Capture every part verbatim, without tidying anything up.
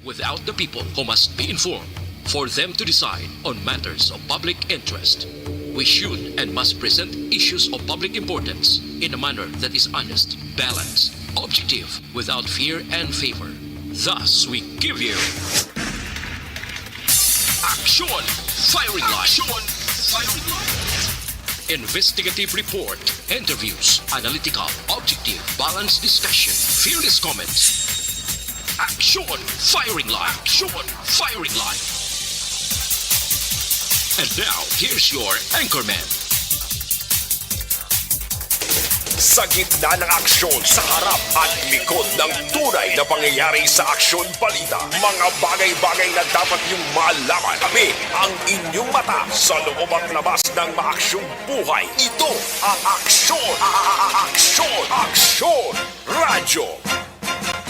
without the people who must be informed for them to decide on matters of public interest. We should and must present issues of public importance in a manner that is honest, balanced, objective, without fear and favor. Thus, we give you Action Firing Line. Action Firing Line. Investigative report, interviews, analytical, objective, balanced discussion, fearless comments. Action Firing Line. Action Firing Line. And now, here's your anchorman. Sa gitna ng aksyon, sa harap at likod ng tunay na pangyayari sa aksyon balita, mga bagay-bagay na dapat niyong malaman. Kami ang inyong mata sa loob at labas ng maaksyong buhay. Ito ang aksyon, a- a- a- aksyon, aksyon, radyo.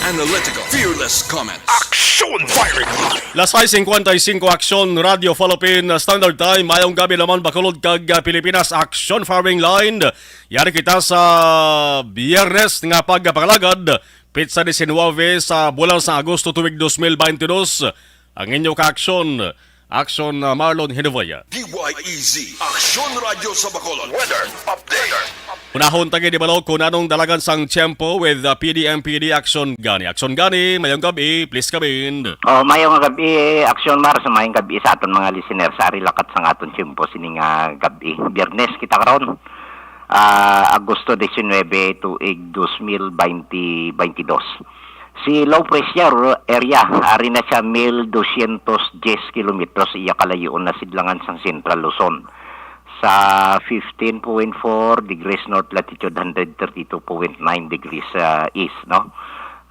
Analytical, fearless comments. Aksyon Firing Line. Las sais cincuenta y cinco, Aksyon Radyo Philippine Standard Time. Mayong gabi naman, Bacolod kag, ah, Pilipinas, Aksyon Firing Line. Yari kita sa Biyernes nga pagpangalagad, pitsa diecinuebe sa bulan sa Agosto tuig dos mil baynte dos. Ang inyo kaaksyon, Aksyon, ah, Marlon Hinovaya. D Y E Z, Aksyon Radyo sa Bacolod. Weather update. Unahon ta gid, Balog, kung anong dalagan sang tiyempo with the P D M P D. Aksyon gani. Aksyon gani, mayong gabi, please come in. Oh, mayong gabi, Aksyon Mar, sa mayong gabi sa aton mga listener. Sa ari lakat sang aton tiyempo sini nga gabi. Biyernes kita karon. Ah, Agosto diecinuebe, tuig dos mil baynte baynte dos. Si low pressure area, ari na siya mil dosyentos diyes kilometros iya kalayo-on, nasidlangan sang Central Luzon sa fifteen point four degrees north latitude, hundred thirty-two point nine degrees, ah, east, no?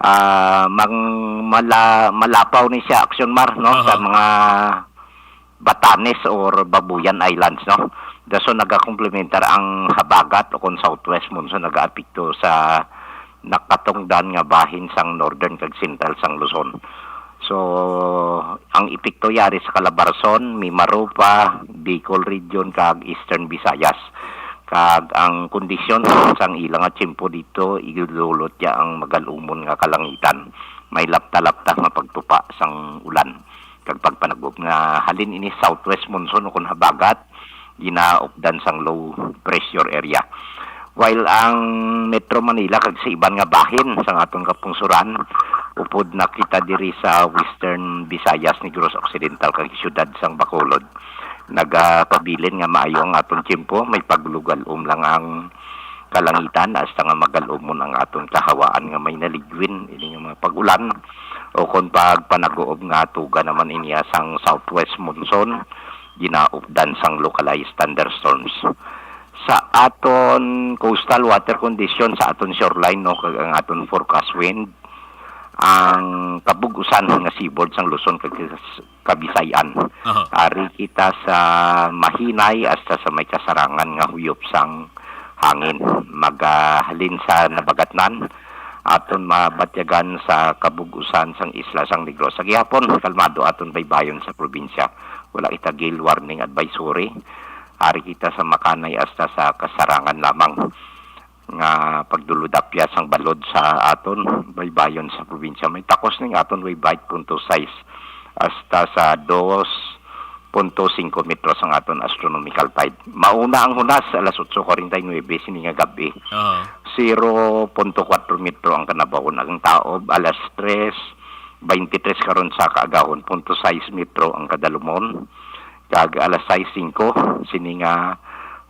Ah, mang-, mala-, malapaw ni siya, Aksyon Mar, no? Sa Aha. mga Batanes or Babuyan Islands, no? Dason nagakomplementar ang habagat o kon southwest monsoon, nagaapekto sa nakatungdan nga bahin sang northern kag central sang Luzon. So, ang epekto yari sa Calabarzon, Mimaropa, Bicol Region, kag Eastern Visayas. Kag ang kondisyon sang ila nga tiyempo dito, igudulot ya ang magalumon nga kalangitan. May lapta-lapta nga pagtupa sang ulan kag pagpanagob nga halin ini southwest monsoon o kon habagat, ginaupdan sang low pressure area. While ang Metro Manila kag sa iban nga bahin sang aton kapungsuran, upod na kita diri sa Western Visayas, Negros Occidental kag siyudad sang Bacolod, nagapabilin nga maayo ang aton tiyempo. May paglugal-om lang ang kalangitan hasta nga magalumon ang aton kahawaan nga may naligwin ini nga mga pag-ulan o kon pagpanaguob nga tuga naman iniya sang southwest monsoon, ginaupdan sang localized thunderstorms. Sa aton coastal water condition, sa aton shoreline, no, kag ang aton forecast wind, ang kabug-usan nga seaboard sang Luzon kag Kabisay-an. Aha. Ari kita sa mahinay hasta sa may kasarangan nga huyop sang hangin. Magahalin sa nabagatnan, aton mabatyagan sa kabug-usan sang isla sang Negros. Sa gihapon, kalmado aton baybayon sa probinsya. Wala kita gale warning advisory. Ari kita sa makanay hasta sa kasarangan lamang nga pagduludapya sang balod sa aton baybayon sa probinsya. May takos ning aton wave height punto sais hasta sa dos punto singko metros ang aton astronomical tide. Mauna ang hunas alas otso kuwarenta y nuebe sini nga gab-i. Aha. Zero punto kuwatro metro ang kanabahon. Ang taob alas tres baynte tres karon sa kaagahon, punto sais metro ang kadalumon. Kag alas sais singko sini nga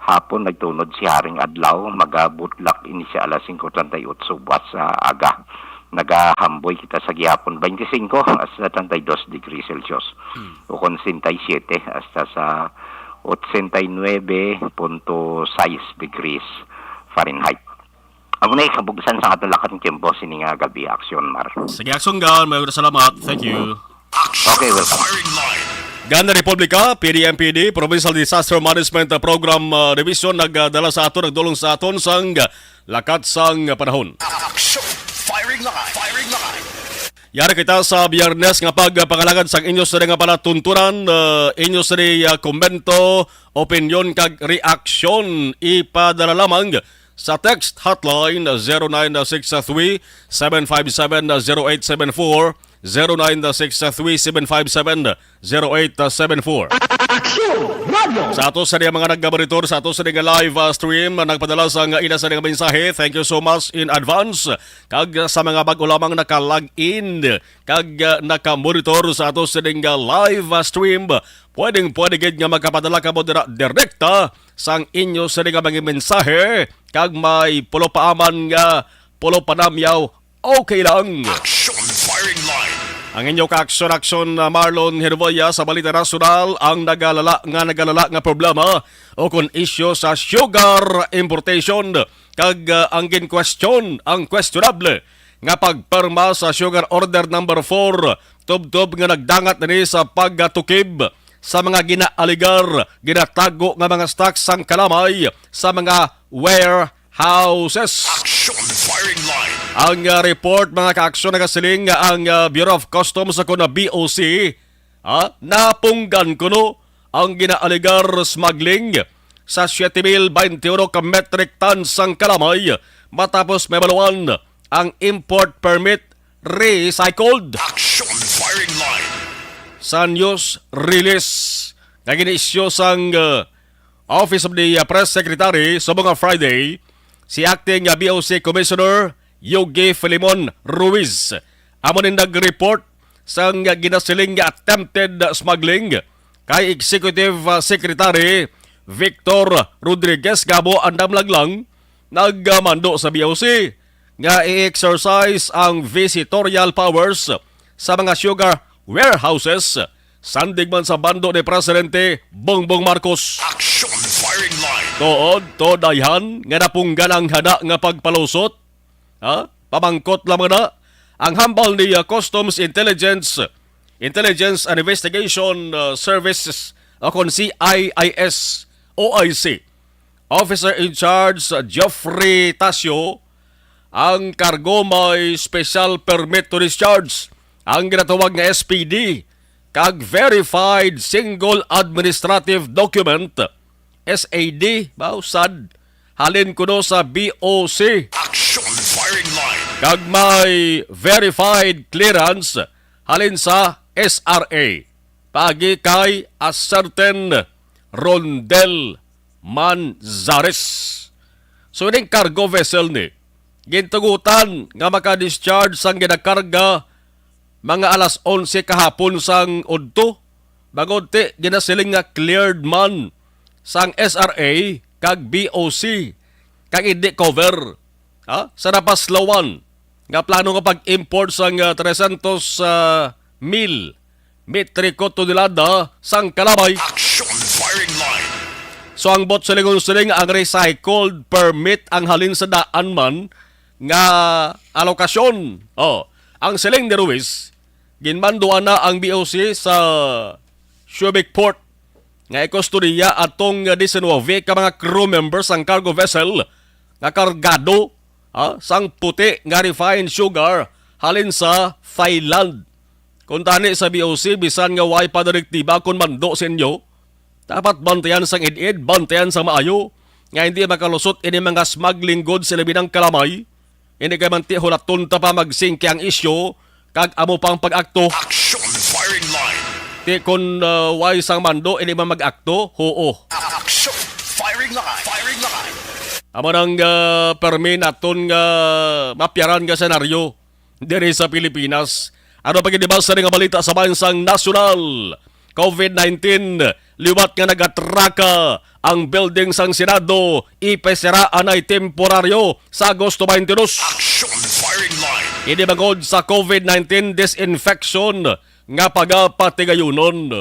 hapon nagtunod si Haring Adlaw, magabutlak ini siya alas singko treinta y ocho buwas sa aga. Nagahamboy kita sa gihapon, baynte singko hasta treinta y dos degrees Celsius. Hmm. O kon sesenta y siete hasta sa ochenta y nuebe punto sais degrees Fahrenheit. Amo na kabug-usan sa aton lakat nga tiyempo sini nga gab-i, Aksyon Mar. Sige, Aksyon Gan, maayong salamat. Thank you. Okay, welcome. Gana Republika, P D M P D, Provincial Disaster Management Program, uh, Division, nagdala sa aton, nagdulong sa aton sang lakat sang panahon. Action Firing Line. Firing Line. Yari kita sa Biyernes nga pagpangalagad sang inyo sini nga palatuntunan, uh, inyo sini, uh, komento, opinyon kag reaksyon. Ipadala lamang sa text hotline zero nine six three, seven five seven, zero eight seven four, zero nine six three seven five seven zero eight seven four. Aksyon Radio! Sa ato sa mga nagmonitor sa ato sa nga live, ah, stream, nagpadala sa nga ina sa nga mensahe. Thank you so much in advance. Kag sa mga bag-o lamang naka-log in kag, ah, naka-monitor sa ato sa nga live, ah, stream, pwedeng pwede gid nga makapadala kamo dira direkta sang inyo sa nga mga mensahe kag may pulo pa aman nga pulo pa namyaw. Okay lang. Action Firing Line. Ang inyo ka-aksyon-aksyon, uh, Marlon Herboya, sa balita nasyonal, ang nagalala nga nagalala nga problema o kon isyu sa sugar importation kag, uh, ang ginkwestiyon, ang questionable nga pagpirma sa Sugar Order number four, tubtob nga nagdangat ini sa pagtukib sa mga ginaaligar ginatago nga mga stocks sang kalamay sa mga warehouses. Action Firing Line. Ang, ah, report, mga kaaksyon, nagasiling nga ang, ah, Bureau of Customs o kon B O C, ah, napunggan kuno ang ginaaligar smuggling sa siete mil twenty-one ka metric tons sang kalamay matapos mabaluan ang import permit recycled. Action Firing Line. Sa news release nga gin-issue sang, uh, Office of the, uh, Press Secretary sa mga Friday, si Acting, uh, B O C Commissioner Yogi Filimon Ruiz amo ni nag-report sang, uh, ginasiling nga attempted, uh, smuggling kay Executive, uh, Secretary Victor Rodriguez. Gabo andam lang lang nagmando sa B O C nga i-exercise ang visitorial powers sa mga sugar warehouses, sandig man sa mando ni Presidente Bongbong Marcos. Action Firing Line. Tuod, tuod, ayhan nga napunggan ang hana nga pagpalusot, ha? Pamangkot lamang na ang hambal ni, uh, Customs Intelligence, Intelligence and Investigation, uh, Services, o kon C I I S, O I C. Officer in Charge Geoffrey Tasio, ang kargo may special permit to discharge, ang ginatawag nga S P D, kag verified single administrative document, S A D, ba, sad, halin kuno sa B O C. Action Firing Line. Kag may verified clearance halin sa S R A. Paagi kay a certain Rondel Manzares. So, ining cargo vessel ni, gintugutan nga maka-discharge sang ginakarga mga alas onse kahapon sang udto. Bangod ti ginasiling nga cleared man sang S R A kag B O C, kag indi cover, ha, sa napaslawan nga plano nga pag-import sang, ah, trescientos, ah, mil metriko tonelada sang kalamay. Action Firing Line. So, ang bot silingon siling ang recycled permit ang halin sa daan man nga alokasyon. Oh, ang siling ni Ruiz, ginmanduan na ang B O C sa Subic Port nga ikustodiya atong diecinuebe ka mga crew members sang cargo vessel nga kargado, ah, sang puti nga refined sugar halin sa Thailand. Kuntani sa B O C, bisan nga way pa direktiba kon mando sa inyo, dapat bantayan sang id-id, bantayan sang maayo, nga hindi makalusot ini mga smuggling goods sa labi ng kalamay. Hindi kay man ti hulaton ta pa magsingki ang isyu, kag amo pang pag-akto. Action Firing Line. Ti kon, uh, way sang mando, hindi man mag-akto, huo. Action Firing Line. Firing Line. Amo nang, uh, permi naton nga mapyaran nga senaryo diri sa Pilipinas. Ano pa gid ba sa nga balita sa bansang nasyonal? COVID nineteen, liwat nga nagatraka ang building sang Senado, ipesera anay temporaryo sa Agosto twenty-two. Action Firing Line. Ini bangod sa COVID nineteen disinfection nga pagapatigayunon.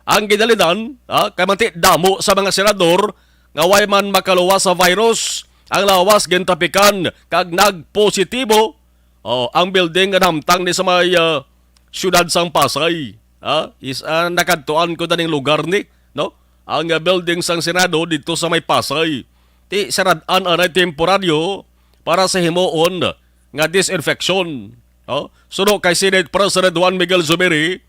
Ang ginalinan, ah, kay manti damo sa mga senador nga way man makaluwas sa virus, ang lawas gintapikan kag nagpositibo. Oh, ang building nga nahamtang ni sa may, ah, siyudad sang Pasay. Ha? Is, ah, nakadtuan ko na ning lugar ni, no? Ang, ah, building sang Senado dito sa may Pasay. Ti, sarad-an anay temporaryo para sa himuon nga disinfection. Oh, suno kay Senate President Juan Miguel Zubiri,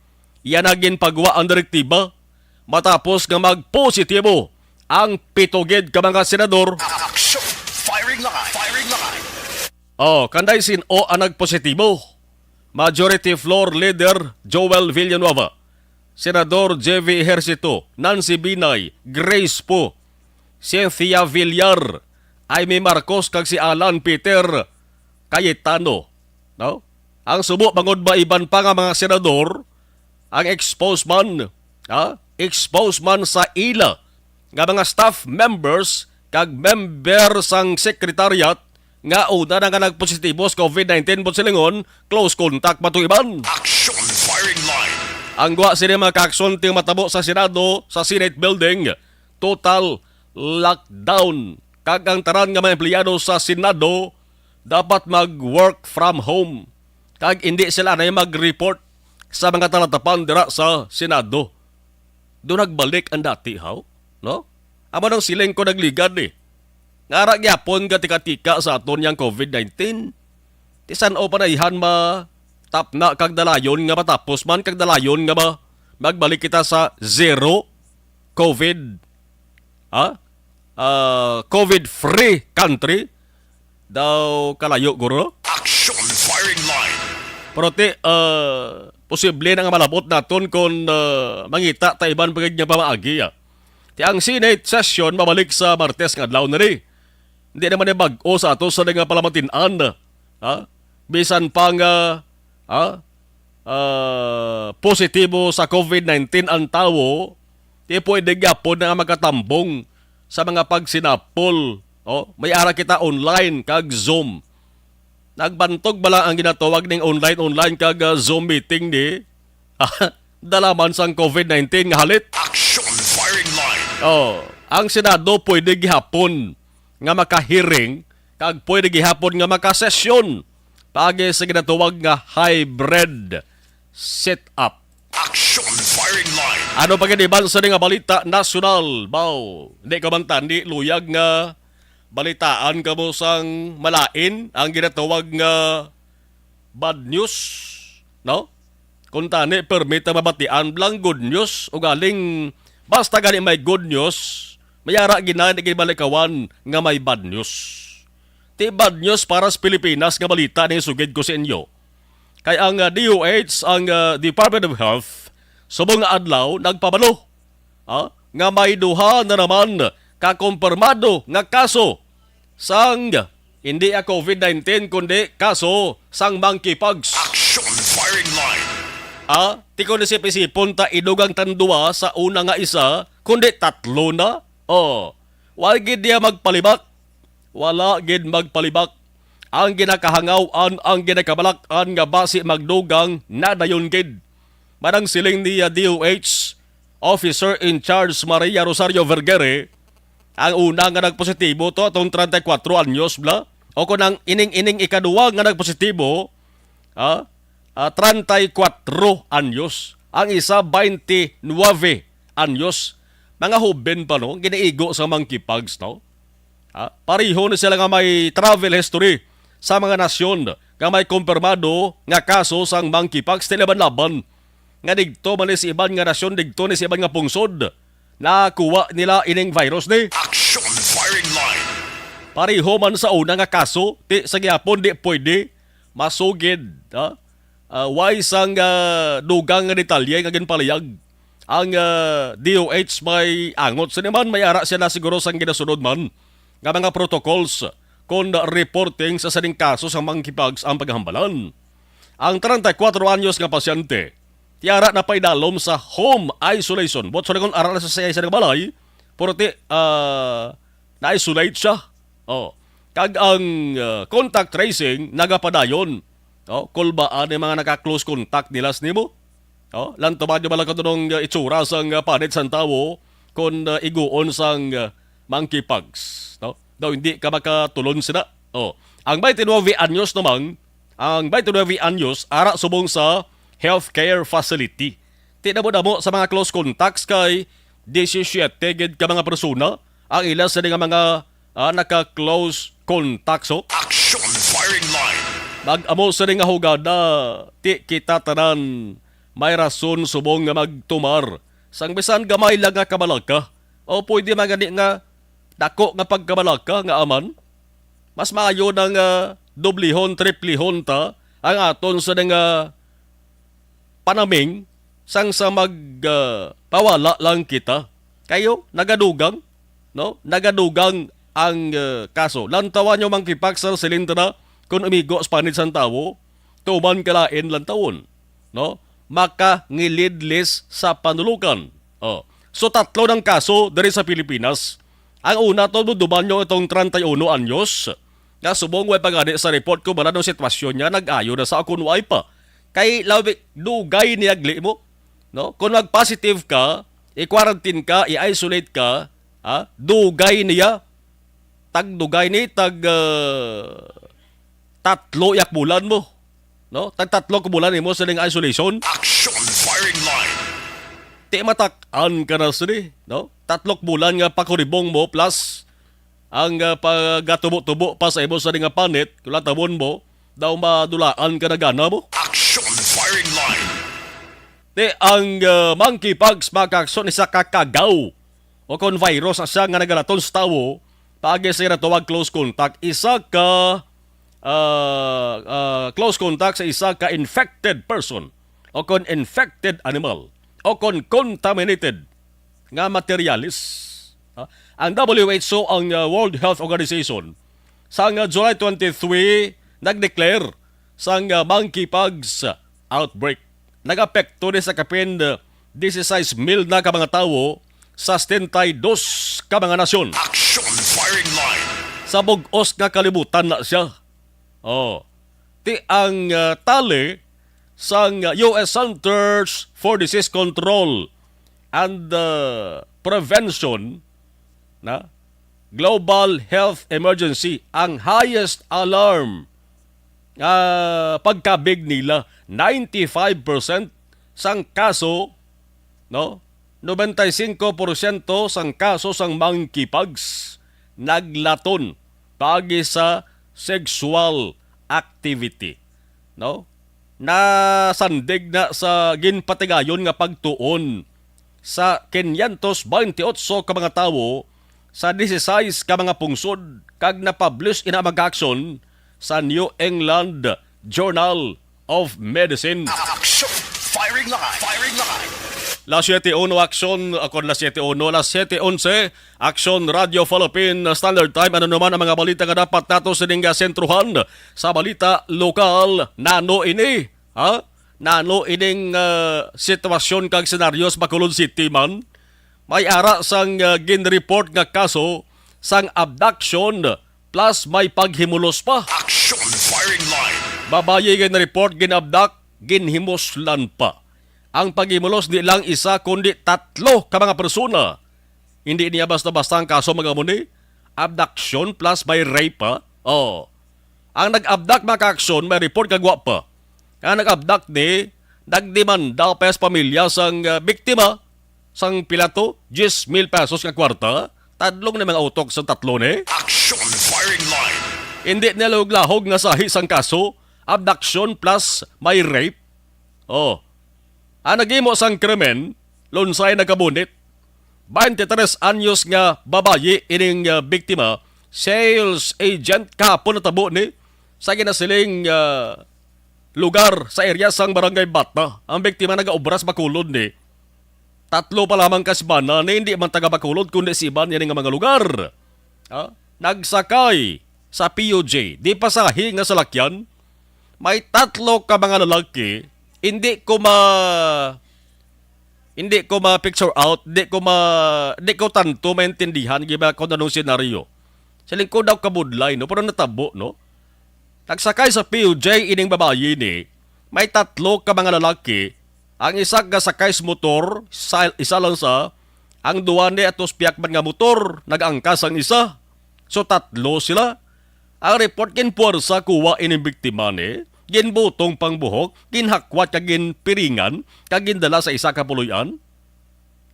iya na ginpagwa ang direktiba matapos nga magpositibo ang pito gid ka mga senador. Action! Firing line! Firing line! Oh, kanday sin-o ang nagpositibo? Majority Floor Leader Joel Villanueva, Senador J V Ejercito, Nancy Binay, Grace Poe, Cynthia Villar, Imee Marcos, kag si Alan Peter Cayetano, no? Ang subo bangod ba iban pa nga mga senador ang expose man, ha? Expose man sa ila nga mga staff members kag member sang secretariat nga una na nga nagpositibo sa COVID nineteen, buot silingon, close contact man to iban. Action Firing Line. Ang gwa sini, mga kaaksyonte, matabo sa Senado, sa Senate Building, total lockdown. Kag ang tanan nga mga empleyado sa Senado dapat mag-work from home. Kag hindi sila na mag-report sa mga talatapan dira sa Senado. Do nagbalik ang dati, haw? No? Amo nang siling ko nagligad, eh. Ngara gyapon ka tika-tika sa aton yang COVID nineteen. Ti san-o pa na ihan ma-, tapna kag dalayon nga matapos man kag dalayon nga ma-, magbalik kita sa zero COVID, ha? Ah, COVID-free country daw kalayo, guro? Action Firing Line. Pero ti, ah, posible na nga malabot naton kung, ah, mangita ta iban pa gid nga pamaagi, ah. Ti ang Senate session mabalik sa Martes nga adlaw na ni. Hindi naman ni bag-o sa ato sa nga palamatin-an, ha? Bisan pa nga, ha? Ah, positibo sa COVID nineteen ang tawo, di pwede gyapon na makatambong sa mga pagsinapol. Oh, may ara kita online kag Zoom. Nagbantog bala ang ginatawag ning online-online kag, ah, Zoom meeting ni dala man sang COVID nineteen nga halit? Action Firing Line. Oh, ang Senado pwede gihapon nga makahearing kag pwede gihapon nga makasesyon paagi sa ginatawag nga hybrid setup. Action Firing Line. Ano pa gid iban sa nga balita nasyonal? Baw, di ka man tani luyag nga balitaan kamo sang malain ang ginatawag nga bad news, no? Kung tani, permi ta mabatian lang good news, ugaling basta gani may good news, may ara gina-, ginabalikawan nga may bad news. Ti bad news para sa Pilipinas nga balita ni sugid ko sa inyo. Kay ang, ah, D O H, ang, ah, Department of Health, subong nga adlaw, nagpabalo, ah, nga may duha na naman ka kumpirmado nga kaso sang, hindi, ah, COVID nineteen, kundi kaso sang monkeypox. Action Firing Line. Ah, ti kon isip-isipon ta, idugang tandua sa una nga isa, kundi tatlo na. Oh, wa gid niya magpalibak. Wala gid magpalibak. Ang ginakahangaw-an, ang ginakabalak-an nga basi magdugang na dayon gid. Manang siling ni, ah, D O H Officer in Charge Maria Rosario Vergere, ang una nga nagpositibo to atong treinta y cuatro anyos bla. O kung ang ining-ining ikaduwa nga nagpositibo, ah, ah, treinta y cuatro anyos. Ang isa, twenty-nine anyos. Mga hoben pa, no? Ginaigo sa monkeypox, no? Ha? Pareho ni sila nga may travel history sa mga nasyon nga may kumpirmado nga kaso sang monkeypox, ti laban-laban nga digto man ni sa iban nga nasyon, digto ni sa iban nga pungsod, nakuha nila ining virus ni. Action Firing Line. Pareho man sa una nga kaso, ti sa gihapon di pwede masugid, ha? Ah, way sang, ah, dugang nga detalye nga ginpalihag ang, ah, D O H, may angot sini man, may ara sila siguro sang ginasunod man nga mga protocols kon reporting sa sining kaso sa monkeypox ang paghambalan. Ang treinta y cuatro anyos nga pasyente, ti ara na paidalom sa home isolation. Buot silingon, ara na sa siya sa balay, pero ti, ah, na-isolate siya. Oh. Kag ang, ah, contact tracing nagapadayon. Oh, kulbaan ang mga naka-close contact nila sa nimo. Oh, lantaman nyo bala kadto nga itsura sang, ah, panit sang tawo kon, ah, iguon sang, ah, monkeypox, no? Daw hindi ka makatulon sina. Oh, ang twenty-nine anyos naman, ang twenty-nine anyos ara subong sa healthcare facility. Ti damo-damo sa mga close contacts kay disisiete gid ka mga persona ang ila sini nga mga, ah, naka-close contacts, oh. Action Firing Line. Mag-amo sini nga hugada, ti kita tanan may rason subong nga magtumar sang bisan gamay lang nga kabalaka. O pwede man gani nga dako nga pagkabalaka nga aman. Mas maayo na nga doblihon, triplihon ta ang aton sa nga panaming sang sa mag, ah, pawala lang kita. Kayo, nagadugang, no? Nagadugang ang, ah, kaso. Lantawan nyo, Monkeypox, sir, silin ta na, kung umigo sa panit sang tawo, tuman ka lain lantawon, no? Makangilidlis sa panulukan. Oh. So, tatlo ng kaso diri sa Pilipinas. Ang una, to, duman nyo itong treinta y uno anyos, nga subong way pa gani sa report kung ano ang sitwasyon niya, nag-ayo na sa kung way pa. Kay labi, dugay niya gli mo, no? Kung mag-positive ka, i-quarantine ka, i-isolate ka, ha? Dugay niya, tag dugay ni, tag, ah, tatlo yak bulan mo, no? Tag tatlo ka bulan mo sa ning isolation. Action firing line. Ti matak-an ka na sini, no? Tatlo ka bulan nga pakuribong mo plus ang, ah, pagatubo-tubo pa sa imo sa nga panit, kung tabon mo, daw madulaan ka na gana mo. Action firing line. Ti ang, ah, monkeypox, mga kaakson, isa ka kagaw o kon virus na siya nga nagalaton sa tawo paagi sa ginatawag close contact. Isa ka, ah, ah, close contact sa isa ka infected person o kon infected animal o kon contaminated nga materyales. Ah, ang W H O, ang, ah, World Health Organization, sang, ah, July twenty-three, nag-declare sang, ah, monkeypox outbreak. Nag-apekto ni sa kapin, ah, dieciséis mil na ka mga tawo sa setenta y dos ka mga nasyon. Action firing line. Sa bug-os nga kalibutan na siya. Oh. Ti ang, ah, tali sang U S Centers for Disease Control and, ah, Prevention na global health emergency, ang highest alarm nga pagkabig nila, ninety-five percent sang kaso, no? Noventa y cinco porsyento sang kaso sang monkeypox naglaton paagi sa sexual activity, no? Nasandig na sa ginpatigayon nga pagtuon sa quinientos veintiocho ka mga tawo sa dieciséis ka mga pungsod, kag napublish ina mga aksyon sa New England Journal of Medicine. Action! Firing line! Firing line! Las siete uno Action, ako, Las siete uno, Las siete onse, Action Radio Philippine Standard Time. Ano naman ang mga balita nga dapat nato sining, ah, sentruhan sa balita lokal? Nano ini? Ha? Nano ining, ah, sitwasyon kag senaryo sa Bacolod City man? May ara sang, ah, gin-report nga kaso sang abduction plus may paghimulos pa. Action firing line. Babayi gin-report, gin-abduct, ginhimuslan pa. Ang paghimulos di lang isa kundi tatlo ka mga persona. Hindi niya basta-basta ang kaso, mga muni. Abduction plus may rape pa. Oh. Ang nag-abduct, mga kaaksyon, may report kag wa pa. Ang nag-abduct ni, nagdemanda pa sa pamilya sang, ah, biktima sang pila to, diyes mil pesos nga kwarta, tadlong ni mga utok sa tatlo ni. Action firing line. Hindi nilahog-lahog nga sahi sang kaso, abduction plus may rape. Oh. Ang naghimo sang krimen, lunsay nagkabunit. Twenty-tres anyos nga babayi ining, ah, biktima, sales agent, kahapon natabo ni sa ginasiling, ah, lugar sa area sang Barangay Bata. Ang biktima nagaobra sa Bacolod ni. Tatlo pa lamang ka semana ni, hindi man taga Bacolod, kundi sa iban yan nga mga lugar. Ha? Nagsakay sa P U J, di pasahi nga salakyan. May tatlo ka mga lalaki, hindi ko ma-, hindi ko ma-picture out, di ko ma-, di ko tanto maintindihan, giba, kung anong senaryo. Sa lingkod daw kabudlay, no? Pero natabo, no? Nagsakay sa P U J ining babayi ni, may tatlo ka mga lalaki, ang isa gasakay sa motor, sa, isa lang sa, ang duwa ni atos piyak man nga motor, nag-angkas ang isa. So, tatlo sila. Ang report, ginpuwersa kuha ining biktima ni, ginbutong pang buhok, ginhakwat kag ginpiringan, kag gindala sa isa ka puloy-an.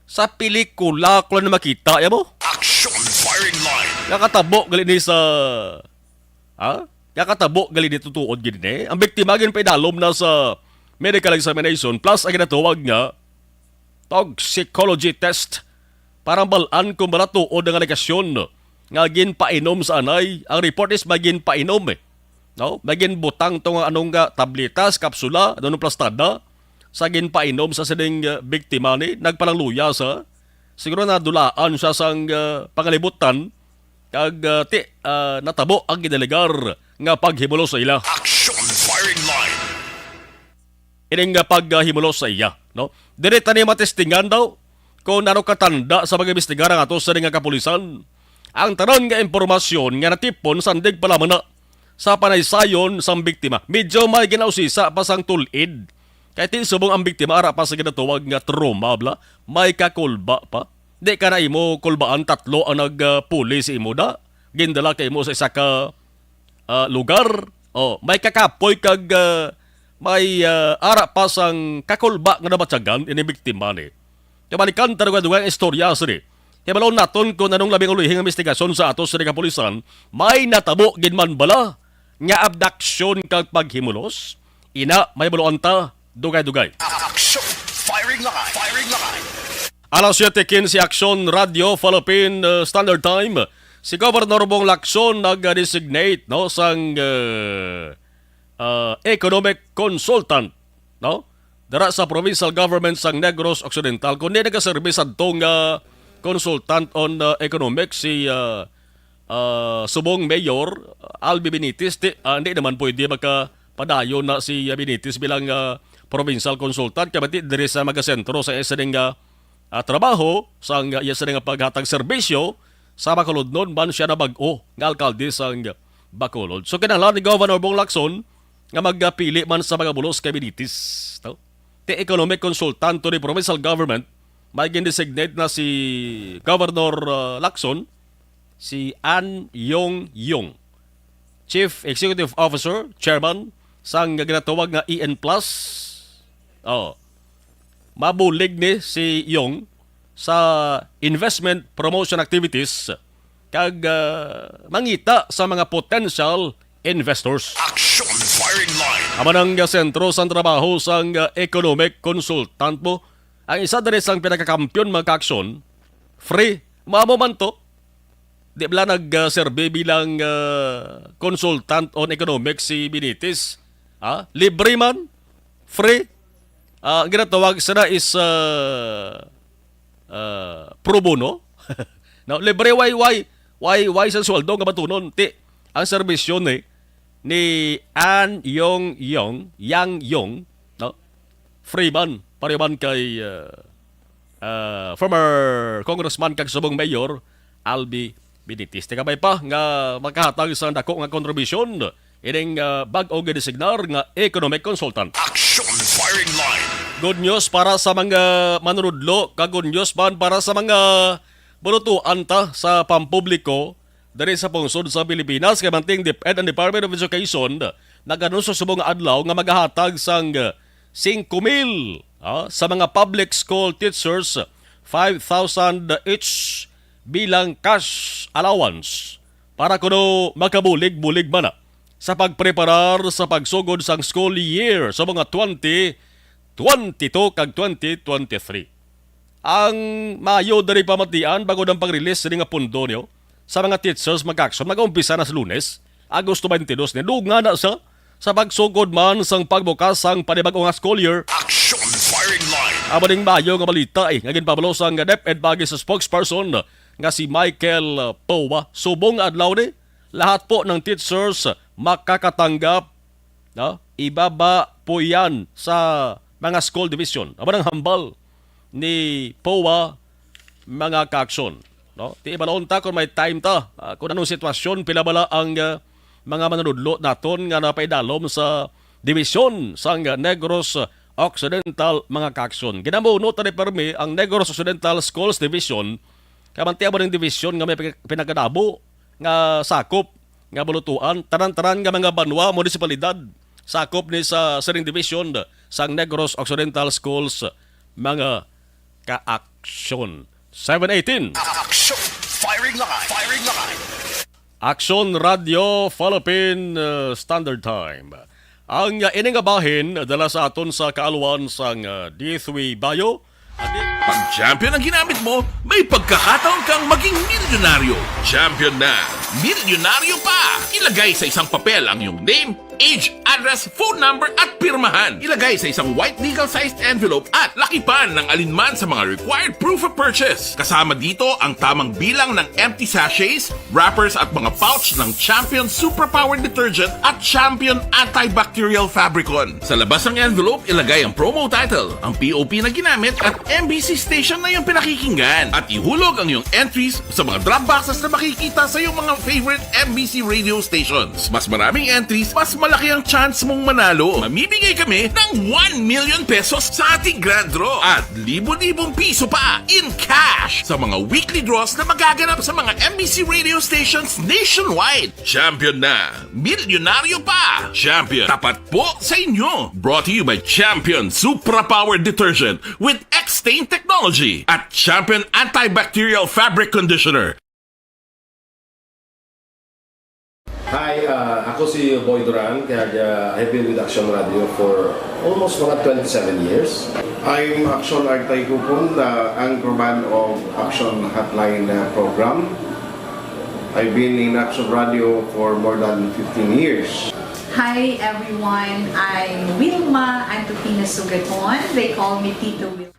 Sa pelikula ko lang na makita, ya mo? Action firing line. Nakatabo gali ni sa, ha? Nakatabo gali ni tutuod gid ni. Ang biktima ginpaidalom na sa medical examination plus ang ginatawag nga toxicology test para bal-an kung bala tuod ang alegasyon nga ginpainom sa anay. Ang report is may ginpainom, eh. No? May ginbutang to nga anong, ah, tabletas, kapsula, ano, plastada, sa ginpainom sa sining, ah, biktima ni, nagpalangluya sa, siguro nadulaan siya sang, ah, pangalibutan, kag, ah, ti, ah, natabo ang ginalegar nga paghimulos sa ila. Action firing line. Ining, ah, paghimulos sa iya, no? Diri tani matestingan daw kung ano katanda sa pag-imbestigar ang ato sa nga kapulisan. Ang tanan nga impormasyon nga natipon sandig pa lamang na sa panaysayon sang biktima. Medyo may ginausisa pa sang tulid. Kay ti subong ang biktima ara pa sa ginatawag nga trauma, bala, may kakulba pa. Di ka na imo kulbaan, tatlo ang nag, ah, puli sa imo da. Gindala ka imo sa isa ka, ah, lugar. Oh, may kakapoy kag, ah, may, ah, ara pa sang kakulba nga nabatyagan ini biktima ni. Kay malikanta dugang-dugang ang istorya sini. Kay balon naton kung anong labing ulihing investigasyon sa ato sa kapulisan, may natabo gid man bala nga abduction kag paghimulos? Ina, may baluan ta, dugay-dugay. Action! Firing line! Firing line! Alas siyete quince, Action Radio Philippine, uh, Standard Time. Si Governor Bong Lacson nag-designate, no, sang, uh, uh, economic consultant, no? Dara sa provincial government sang Negros Occidental, kundi nagaserbi sadto nga consultant on, uh, economics si, uh, uh, subong Mayor Albi Benitez. Ti, uh, hindi naman pwede makapadayon na si, uh, Benitez bilang, uh, provincial consultant. Kaya ti, diri sa magasentro sa isa nga, uh, trabaho, sa nga, iya sa nga paghatag serbisyo sa Bacolodnon man siya na bag-o nga alkalde sang Bacolod. So, kinahanglan ni Governor Bong Lacson nga magpili man sa mga bulos kay Benitez, no? Ti economic consultant to the provincial government, may gin-designate na si Governor, uh, Lacson, si An Yong Yong, Chief Executive Officer, Chairman, sang ginatawag nga E N plus. Oh. Mabulig ni si Yong sa investment promotion activities kag, ah, mangita sa mga potential investors. Action firing line. Amo nang sentro sang trabaho sang, ah, economic consultant mo. Ang isa diri sang pinakakampiyon, mga ka-aksyon, free. Mao man to. Di bala nag, ah, serve bilang, ah, consultant on economics si Benitez? Ha? Libre man? Free? Ah, ang ginatawag sana is, ah, ah, pro bono. No, libre, why, why, why, why sa sweldo nga batunon? Ti, ang serbisyo ni, ni An Yong Yong, Yang Yong, no? Free man, pareho man kay, ah, ah, former congressman kag subong mayor, Albi Benitez. Ti kabay pa nga makahatag sa dako nga kontribusyon ining, ah, bag-o gidesignar nga economic consultant. Action firing line. Good news para sa mga manunudlo, kag good news man para sa mga bulutuan ta sa pampubliko diri sa pungsod sa Pilipinas, kay manting DepEd and Department of Education nag-anunsyo subong nga adlaw nga magahatag sang singko mil, ah, sa mga public school teachers, five thousand each bilang cash allowance para kuno makabulig-bulig man na sa pagpreparar sa pagsugod sang school year sa mga twenty twenty-two kag twenty twenty-three. Ang maayo diri pamatian bangod ang pag-release sini nga pondo niyo sa mga teachers, mga ka-aksyon, mag-umpisa na sa Lunes, Agosto twenty-two ni. Dungan na sa, sa pagsugod man sang pagbukas sang panibag-o nga school year. Action firing line. Amo ning maayo nga balita, eh, nga ginpabalo sang DepEd paagi sa spokesperson nga si Michael Powa. Subong nga adlaw ni, lahat po ng teachers makakatanggap, no? Ibaba po yan sa mga school division. Amo nang hambal ni Powa, mga ka-aksyon, no? Ti ibalon ta kung may time ta, ah, kung anong sitwasyon, pila bala ang, ah, mga manunudlo naton nga napaidalom sa division sang Negros Occidental, mga ka-aksyon. Ginamuno ta ni permi ang Negros Occidental Schools Division, kay manti amo ning division nga may pin-, pinakadamo nga sakop nga bulutuan, tanan-tanan nga mga banwa, munisipalidad, sakop ni sa sining division sang Negros Occidental Schools, mga ka-aksyon. Seven eighteen. Action! Firing line! Firing line! Action Radio Philippine, uh, Standard Time. Ang, uh, ini nga bahin dala sa aton sa kaalwan sang, uh, D three Bio. Pag champion ang ginamit mo, may pagkakataon kang maging milyonaryo. Champion na Milyonaryo pa! Ilagay sa isang papel ang iyong name, age, address, phone number, at pirmahan. Ilagay sa isang white legal-sized envelope at lakipan ng alinman sa mga required proof of purchase. Kasama dito ang tamang bilang ng empty sachets, wrappers, at mga pouch ng Champion Superpower Detergent at Champion Antibacterial Fabricon. Sa labas ng envelope, ilagay ang promo title, ang P O P na ginamit, at M B C station na iyong pinakikinggan. At ihulog ang iyong entries sa mga drop boxes na makikita sa iyong mga favorite M B C radio stations. Mas maraming entries, mas malaki ang chance mong manalo. Mamimigay kami ng one million pesos sa ating grand draw at libo-libong piso pa in cash sa mga weekly draws na magaganap sa mga M B C radio stations nationwide. Champion na! Milyonaryo pa! Champion, tapat po sa inyo! Brought to you by Champion Supra Power Detergent with X-Stain Technology at Champion Antibacterial Fabric Conditioner. Hi, uh, ako si Boy Duran, kag uh, I've been with Action Radio for almost mga twenty-seven years. I'm Action Agtay Kupon, the anchorman of Action Hotline uh, program. I've been in Action Radio for more than fifteen years. Hi everyone, I'm Wilma Antupina Sugaton. They call me Tito Wilma.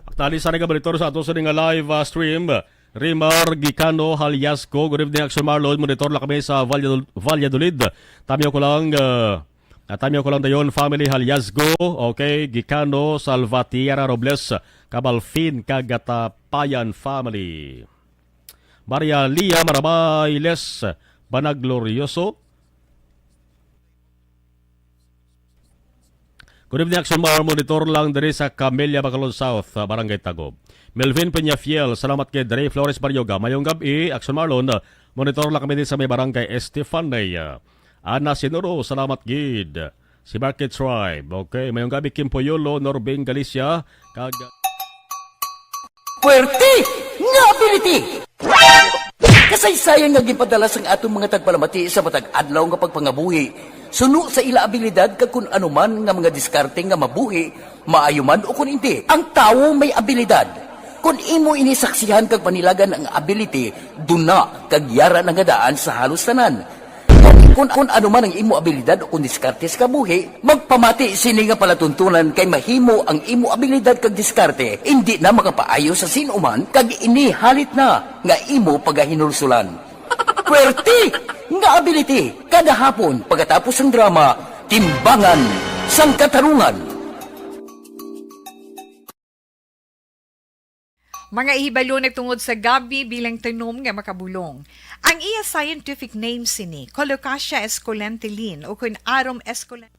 Aktuali sa nga monitor sa ato sa nga live uh, stream. Rimar Gicano Halyasco. Good evening, Action Marlon. Monitor lang kami sa Valladol- Valladolid. Tamyo ko lang, uh, uh, tamyo ko lang dayon, family Halyasco. Okay, Gicano, Salvatierra Robles, Cabalfin, Kagatapayan family. Maria Lia Marabailes, Banaglorioso. Good evening, Action Mar. Monitor lang diri sa Camellia, Bacolod South, uh, Barangay Tagob. Melvin Peñafiel, salamat kay Dre Flores Baryoga. Mayong gab-i, Action Marlon. Uh, monitor lang kami din sa may Barangay Estefania. Ana Sinuro, salamat gid. Si Market Tribe. Okay, mayong gabi, Kim Poyolo, Norbing Galicia, kag Puwerte nga ability! Kasaysayan nga ginpadala sang aton mga tagpalamati sa matag adlaw nga pagpangabuhi, suno sa ila abilidad kag kun ano man nga mga diskarte nga mabuhi, maayo man o kun indi. Ang tawo may abilidad. Kun imo ini saksihan kag panilagan ang ability, duna kag yara na nga daan sa halos tanan. Kun, kun ano man ang imo abilidad o kun diskarte sa kabuhi, magpamati sini nga palatuntunan kay mahimo ang imo abilidad kag diskarte indi na makapaayo sa sin-o man kag ini halit na nga imo pagahinulsulan. Puwerte nga ability kada hapon pagkatapos sang drama Timbangan sang Katarungan. Mga hibalo na tungod sa gabi bilang tanom nga makabulong. Ang iya scientific name sini, Colocasia esculenta Linn, o kun Arum esculenta.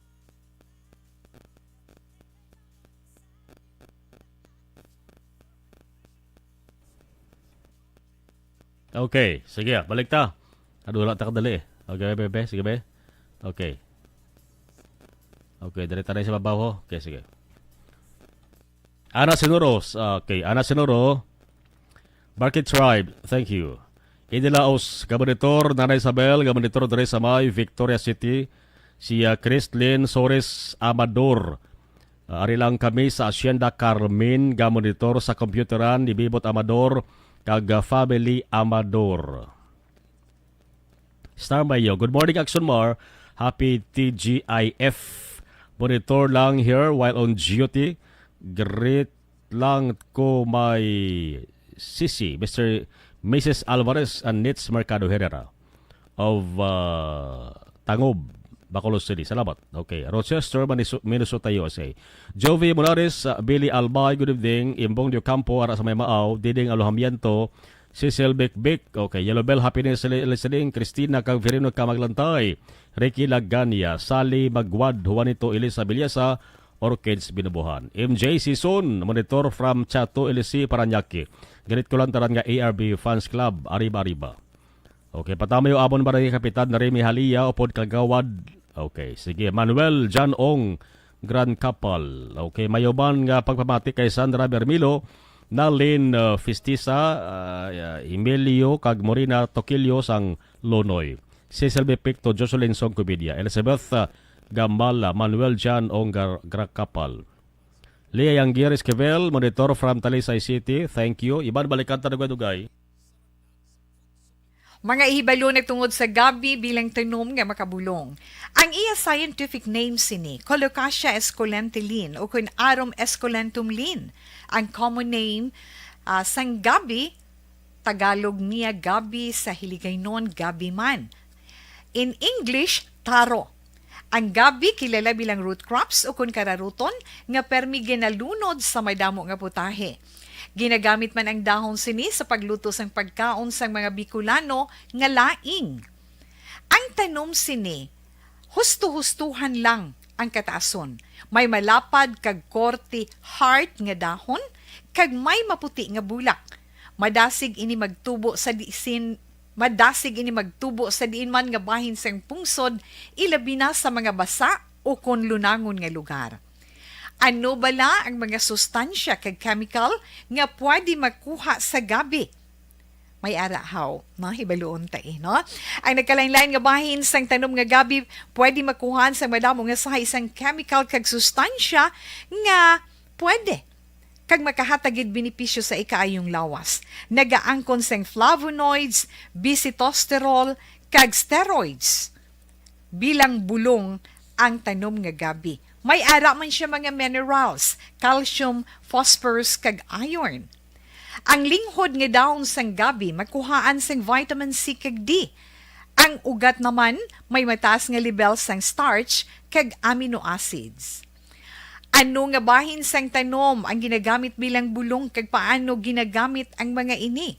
Okay, sige, balik ta. Ano, wala ta kadali eh. Okay, be, be, sige, be. Okay. Okay, dali tayo sa babaw, ho. Okay, sige. Ana Sinuro, okay, Ana Sinuro, Market Tribe, thank you. Idi Laos, gamonitor, Nanay Isabel, gamonitor diri sa may Victoria City, si ah, Christlyn Sores Amador. Ah, ari lang kami sa Hacienda Carmen, gamonitor sa computeran ni Bibot Amador, kag ah, family Amador. Star Mayo, good morning, Action Mar. Happy T G I F. Monitor lang here while on duty. Greet lang ko my sisi, Mister, Missus Alvarez and Nits Mercado Herrera of uh, Tangob, Bacolod City. Salamat. Okay. Rochester, Maniso- Minnesota, U S A. Jovi Molares, uh, Billy Albay, good evening. Imbong de Ocampo, ara sa may Maaw, Diding Alojamiento, Cecil Bikbik, okay, Yellow Bell, Happiness li- Listening, Christina Cagverino Kamaglantay, Ricky Lagania, Sally Magwad, Juanito Elisa Villasa, Orchids Binubuhan. M J Sison, monitor from Chato, L C, Parañaque. Ganit ko lang tanan nga A R B Fans Club, Arriba Arriba. Okay, patamayo amon barangay kapitan na Remy Halia, upod kagawad. Okay, sige. Manuel John Ong, Grand Kapal. Okay, mayuman nga pagpamati kay Sandra Bermilo, Nalin uh, Fistisa, uh, Emilio kag Morina Tokilio sang Lonoy. Cecil B. Picto, Jocelyn Song Comedia, Elizabeth uh, Gamala, Manuel John Ong Gar- Grakapal. Leah Yangir Esquivel, monitor from Talisay City. Thank you. Iban balikan ta dugay-dugay. Mga ihibalo nagtungod sa gabi bilang tanom nga makabulong. Ang iya scientific name sini, Colocasia esculenta Lin, o kun Arum esculentum Lin. Ang common name, ah, sang gabi, Tagalog niya gabi, sa Hiligaynon gabi man. In English, taro. Ang gabi kilala bilang root crops o kun kararuton nga permi ginalunod sa madamo nga putahe. Ginagamit man ang dahon sini sa pagluto sang pagkaon sang mga Bicolano nga laing. Ang tanom sini, husto-hustuhan lang ang kataason. May malapad kag korte heart nga dahon kag may maputi nga bulak. Madasig ini magtubo sa disin Madasig ini magtubo sa diin man nga bahin sang pungsod, ilabi na sa mga basa o kon lunangon nga lugar. Ano bala ang mga sustansya kag chemical nga pwede makuha sa gabi? May ara haw, no? Hibaluon ta, eh, no? Ang nagkalain-lain nga bahin sang tanom nga gabi pwede makuhaan sa madamo nga sahi sang chemical kag sustansya nga pwede kag makahatag gid benepisyo sa ikaayong lawas. Nagaangkon sang flavonoids, bisitosterol, kag steroids. Bilang bulong ang tanom nga gabi. May ara man siya mga minerals, calcium, phosphorus, kag iron. Ang linghod nga dahon sang gabi makuhaan sang vitamin C kag D. Ang ugat naman may mataas nga lebel sang starch kag amino acids. Ano nga bahin sang tanom ang ginagamit bilang bulong, kag paano ginagamit ang mga ini?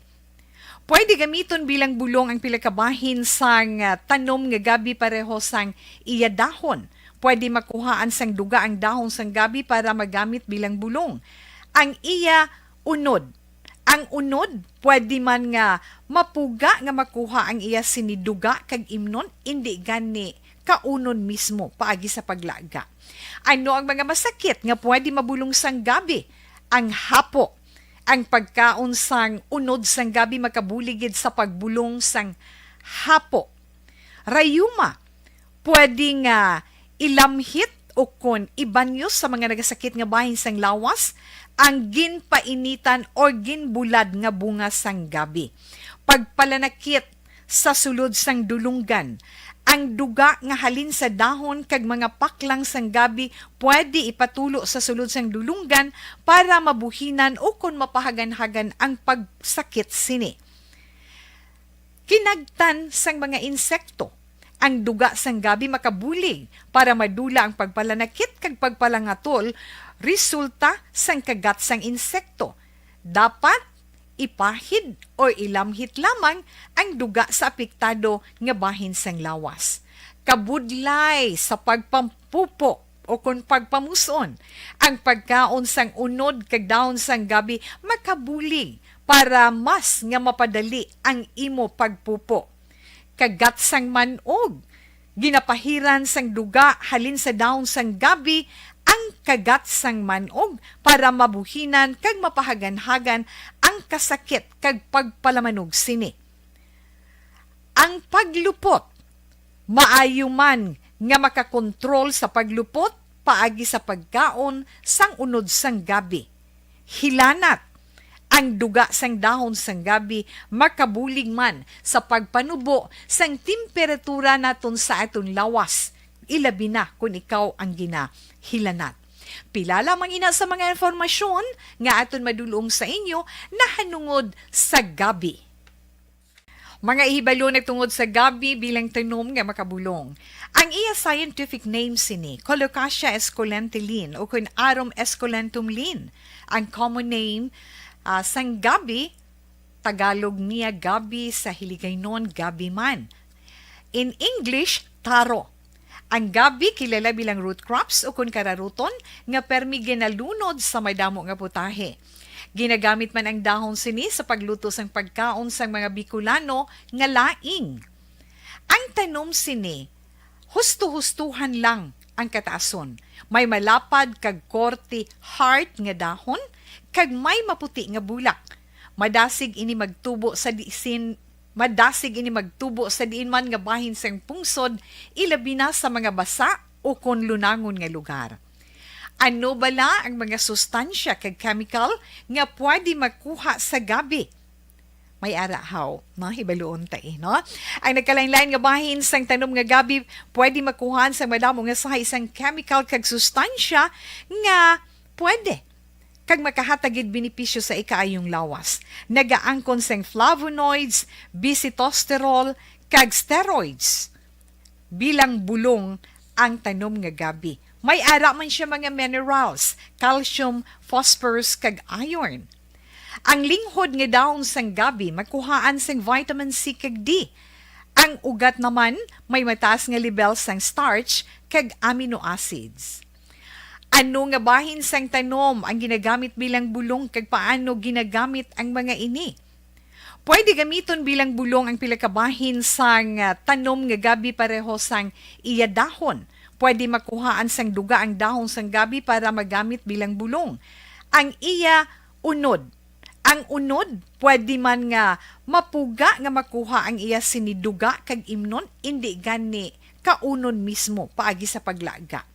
Pwede gamiton bilang bulong ang pila ka bahin sang, ah, tanom nga gabi pareho sang iya dahon. Pwede makuhaan sang duga ang dahon sang gabi para magamit bilang bulong. Ang iya unod. Ang unod, pwede man nga mapuga nga makuha ang iya sini duga kag imnon, indi gani kaunon mismo paagi sa paglaga. Ano ang mga masakit nga pwede mabulong sang gabi? Ang hapo. Ang pagkaon sang unod sang gabi makabulig gid sa pagbulong sang hapo. Rayuma, pwede nga ilamhit o kon ibanyo sa mga nagasakit nga bahin sang lawas ang ginpainitan o ginbulad nga bunga sang gabi. Pagpalanakit sa sulod sang dulunggan. Ang duga nga halin sa dahon kag mga paklang sang gabi pwede ipatulo sa sulod sang dulunggan para mabuhinan o kon mapahaganhagan ang pagsakit sini. Kinagtan sang mga insekto. Ang duga sang gabi makabulig para madula ang pagpalanakit kag pagpalangatol resulta sang kagat sang insekto. Dapat ipahid o ilamhit lamang ang duga sa apektado nga bahin sang lawas. Kabudlay sa pagpampupo o kon pagpamus-on, ang pagkaon sang unod kag dahon sang gabi makabulig para mas nga mapadali ang imo pagpupo. Kagat sang man-og. Ginapahiran sang duga halin sa dahon sang gabi ang kagat sang man-og para mabuhinan kag mapahaganhagan ang kasakit kag pagpalamanog sini. Ang paglupot. Maayo man nga makakontrol sa paglupot paagi sa pagkaon sang unod sang gabi. Hilanat. Ang duga sang dahon sang gabi makabulig man sa pagpanubo sang temperatura naton sa aton lawas, ilabi na kon ikaw ang ginahilanat. Pila lamang ina sa mga impormasyon nga aton madulong sa inyo nahanungod sa gabi. Mga ihibalo nagtungod sa gabi bilang tanom nga makabulong. Ang iya scientific name sini, Colocasia esculenta Lin, o kun Arum esculentum Lin. Ang common name, ah, sang gabi, Tagalog niya gabi, sa Hiligaynon gabi man. In English, taro. Ang gabi kilala bilang root crops o kun kararuton nga permi ginalunod sa madamo nga putahe. Ginagamit man ang dahon sini sa pagluto sang pagkaon sang mga Bicolano nga laing. Ang tanom sini, husto-hustohan lang ang kataason. May malapad kag korte heart nga dahon kag may maputi nga bulak. Madasig ini magtubo sa disin Madasig ini magtubo sa diin man nga bahin sang pungsod, ilabi na sa mga basa o kon lunangon nga lugar. Ano bala ang mga sustansya kag chemical nga pwede makuha sa gabi? May ara haw, no? Hibaluon ta, eh, no? Ang nagkalain-lain nga bahin sang tanom nga gabi pwede makuhaan sang madamo nga sahay sang chemical kag sustansya nga pwede kag makahatag gid benepisyo sa ikaayong lawas. Nagaangkon sang flavonoids, bisitosterol, kag steroids bilang bulong ang tanom nga gabi. May ara man siya mga minerals, calcium, phosphorus, kag iron. Ang linghod nga dahon sang gabi makuhaan sang vitamin C kag D. Ang ugat naman may mataas nga lebel sang starch kag amino acids. Ano nga bahin sang tanom ang ginagamit bilang bulong kag paano ginagamit ang mga ini? Pwede gamiton bilang bulong ang pila ka bahin sang, ah, tanom nga gabi pareho sang iya dahon. Pwede makuhaan sang duga ang dahon sang gabi para magamit bilang bulong. Ang iya unod. Ang unod pwede man nga mapuga nga makuha ang iya sini duga kag imnon, indi gani kaunon mismo paagi sa paglaga.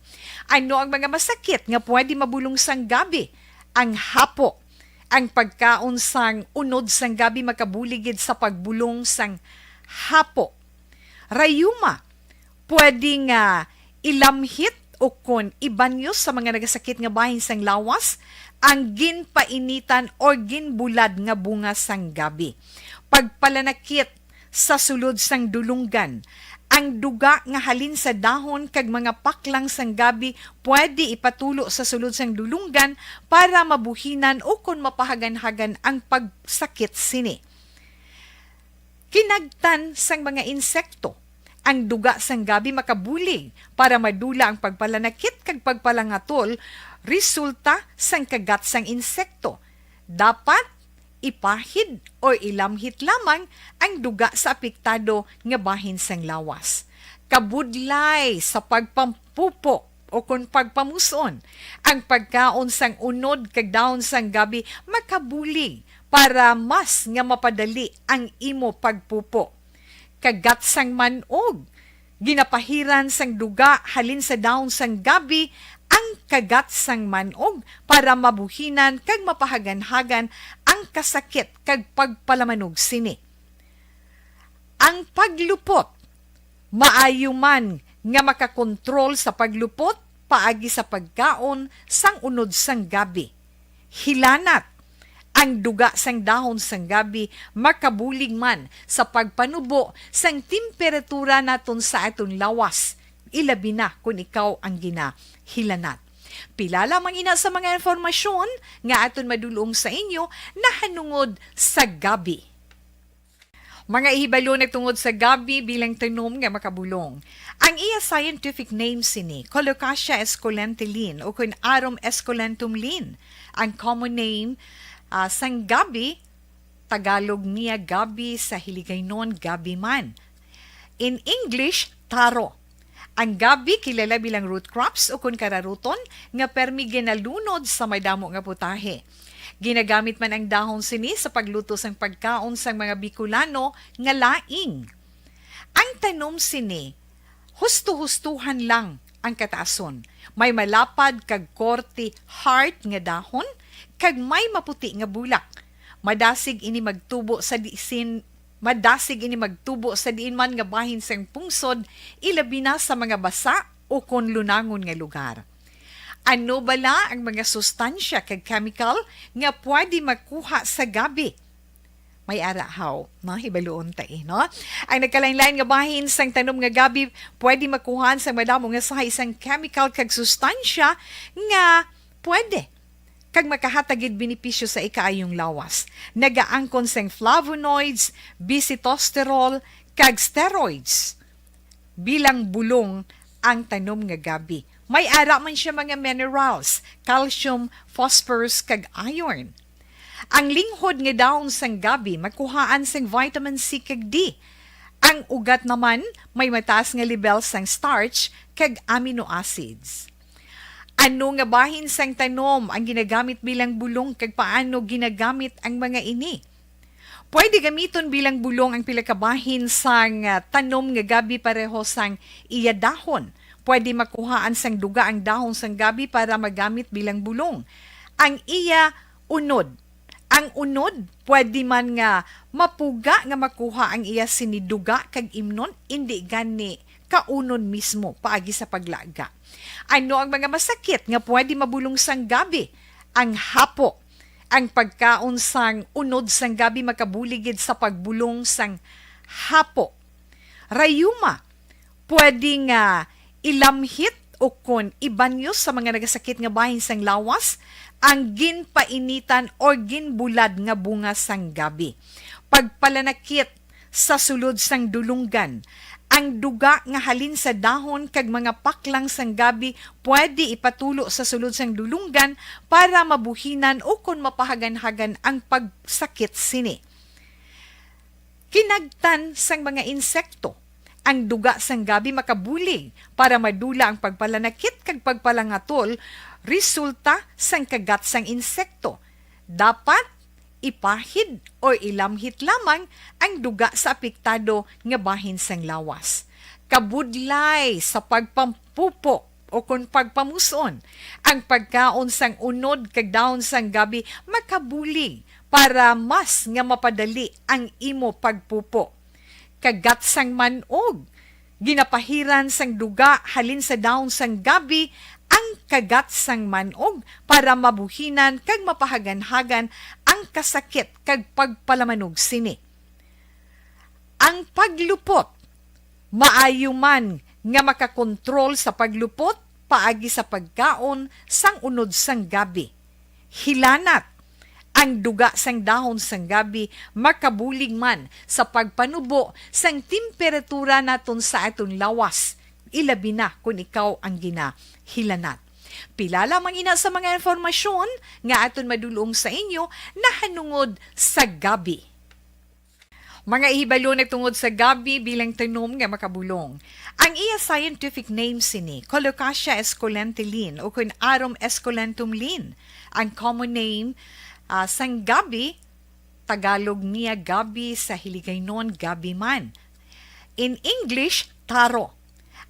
Ano ang mga masakit nga pwede mabulong sang gabi? Ang hapo. Ang pagkaon sang unod sang gabi makabulig gid sa pagbulong sang hapo. Rayuma, pwede nga ilamhit o kon ibanyos sa mga nagasakit nga bahin sang lawas ang ginpainitan o ginbulad nga bunga sang gabi. Pagpalanakit sa sulod sang dulunggan. Ang duga nga halin sa dahon kag mga paklang sang gabi pwede ipatulo sa sulod sang dulunggan para mabuhinan o kon mapahaganhagan ang pagsakit sini. Kinagtan sang mga insekto. Ang duga sang gabi makabulig para madula ang pagpalanakit kag pagpalangatol resulta sang kagat sang insekto. Dapat ipahid o ilamhit lamang ang duga sa apektado nga bahin sang lawas. Kabudlay sa pagpampupo o kon pagpamuson, ang pagkaon sang unod kag dahon sang gabi makabulig para mas nga mapadali ang imo pagpupo. Kagat sang man-og. Ginapahiran sang duga halin sa dahon sang gabi ang kagat sang man-og para mabuhinan kag mapahaganhagan ang kasakit kag pagpalamanog sini. Ang paglupot. Maayo man nga makakontrol sa paglupot paagi sa pagkaon sang unod sang gabi. Hilanat. Ang duga sang dahon sang gabi makabulig man sa pagpanubo sang temperatura naton sa aton lawas, ilabi na kon ikaw ang ginahilanat. Pila lamang ina sa mga impormasyon nga aton madulong sa inyo nahanungod sa gabi. Mga ihibalo na tungod sa gabi bilang tanom nga makabulong. Ang iya scientific name sini, Colocasia esculenta Linn, o kun Arum esculentum Linn. Ang common name, ah, sang gabi, Tagalog niya gabi, sa Hiligaynon gabi man. In English, taro. Ang gabi kilala bilang root crops o kun kararuton nga permi ginalunod sa madamo nga putahe. Ginagamit man ang dahon sini sa pagluto sang pagkaon sang mga Bicolano nga laing. Ang tanom sini, husto-hustuhan lang ang kataason. May malapad kag korte heart nga dahon kag may maputi nga bulak. Madasig ini magtubo sa disin Madasig ini magtubo sa diin man nga bahin sang pungsod, ilabi na sa mga basa o kon lunangon nga lugar. Ano bala ang mga sustansya kag chemical nga pwede makuha sa gabi? May ara haw, no? Hibaluon ta, eh, no? Ang nagkalain-lain nga bahin sang tanom nga gabi pwede makuhaan sang madamo nga sahay sang chemical kag sustansya nga pwede kag makahatag gid benepisyo sa ikaayong lawas. Nagaangkon sang flavonoids, bisitosterol, kag steroids bilang bulong ang tanom nga gabi. May ara man siya mga minerals, calcium, phosphorus, kag iron. Ang linghod nga dahon sang gabi makuhaan sang vitamin C kag D. Ang ugat naman may mataas nga lebel sang starch kag amino acids. Ano nga bahin sang tanom ang ginagamit bilang bulong kag paano ginagamit ang mga ini? Pwede gamiton bilang bulong ang pila ka bahin sang, ah, tanom nga gabi pareho sang iya dahon. Pwede makuhaan sang duga ang dahon sang gabi para magamit bilang bulong. Ang iya unod. Ang unod, pwede man nga mapuga nga makuha ang iya sini duga kag imnon, indi gani kaunon mismo paagi sa paglaga. Ano ang mga masakit nga pwede mabulong sang gabi? Ang hapo. Ang pagkaon sang unod sang gabi makabulig gid sa pagbulong sang hapo. Rayuma, pwede nga ilamhit o kon ibanyo sa mga nagasakit nga bahin sang lawas ang ginpainitan or ginbulad nga bunga sang gabi. Pagpalanakit sa sulod sang dulunggan. Ang duga nga halin sa dahon kag mga paklang sang gabi pwede ipatulo sa sulod sang dulunggan para mabuhinan o kon mapahaganhagan ang pagsakit sini. Kinagtan sang mga insekto. Ang duga sang gabi makabulig para madula ang pagpalanakit kag pagpalangatol resulta sang kagat sang insekto. Dapat ipahid o ilamhit lamang ang duga sa apektado nga bahin sang lawas. Kabudlay sa pagpampupo o kon pagpamuson, ang pagkaon sang unod kag dahon sang gabi makabulig para mas nga mapadali ang imo pagpupo. Kagat sang man-og. Ginapahiran sang duga halin sa dahon sang gabi ang kagat sang man-og para mabuhinan kag mapahaganhagan ang kasakit kag pagpalamanog sini. Ang paglupot. Maayo man nga makakontrol sa paglupot paagi sa pagkaon sang unod sang gabi. Hilanat. Ang duga sang dahon sang gabi makabulig man sa pagpanubo sang temperatura naton sa aton lawas, ilabi na kon ikaw ang ginahilanat. Pila lamang ina sa mga impormasyon nga aton madulong sa inyo nahanungod sa gabi. Mga ihibalo nagtungod sa gabi bilang tanom nga makabulong. Ang iya scientific name sini, Colocasia esculenta Lin, o kun Arum esculentum Lin. Ang common name, ah, sang gabi, Tagalog niya gabi, sa Hiligaynon gabi man. In English, taro.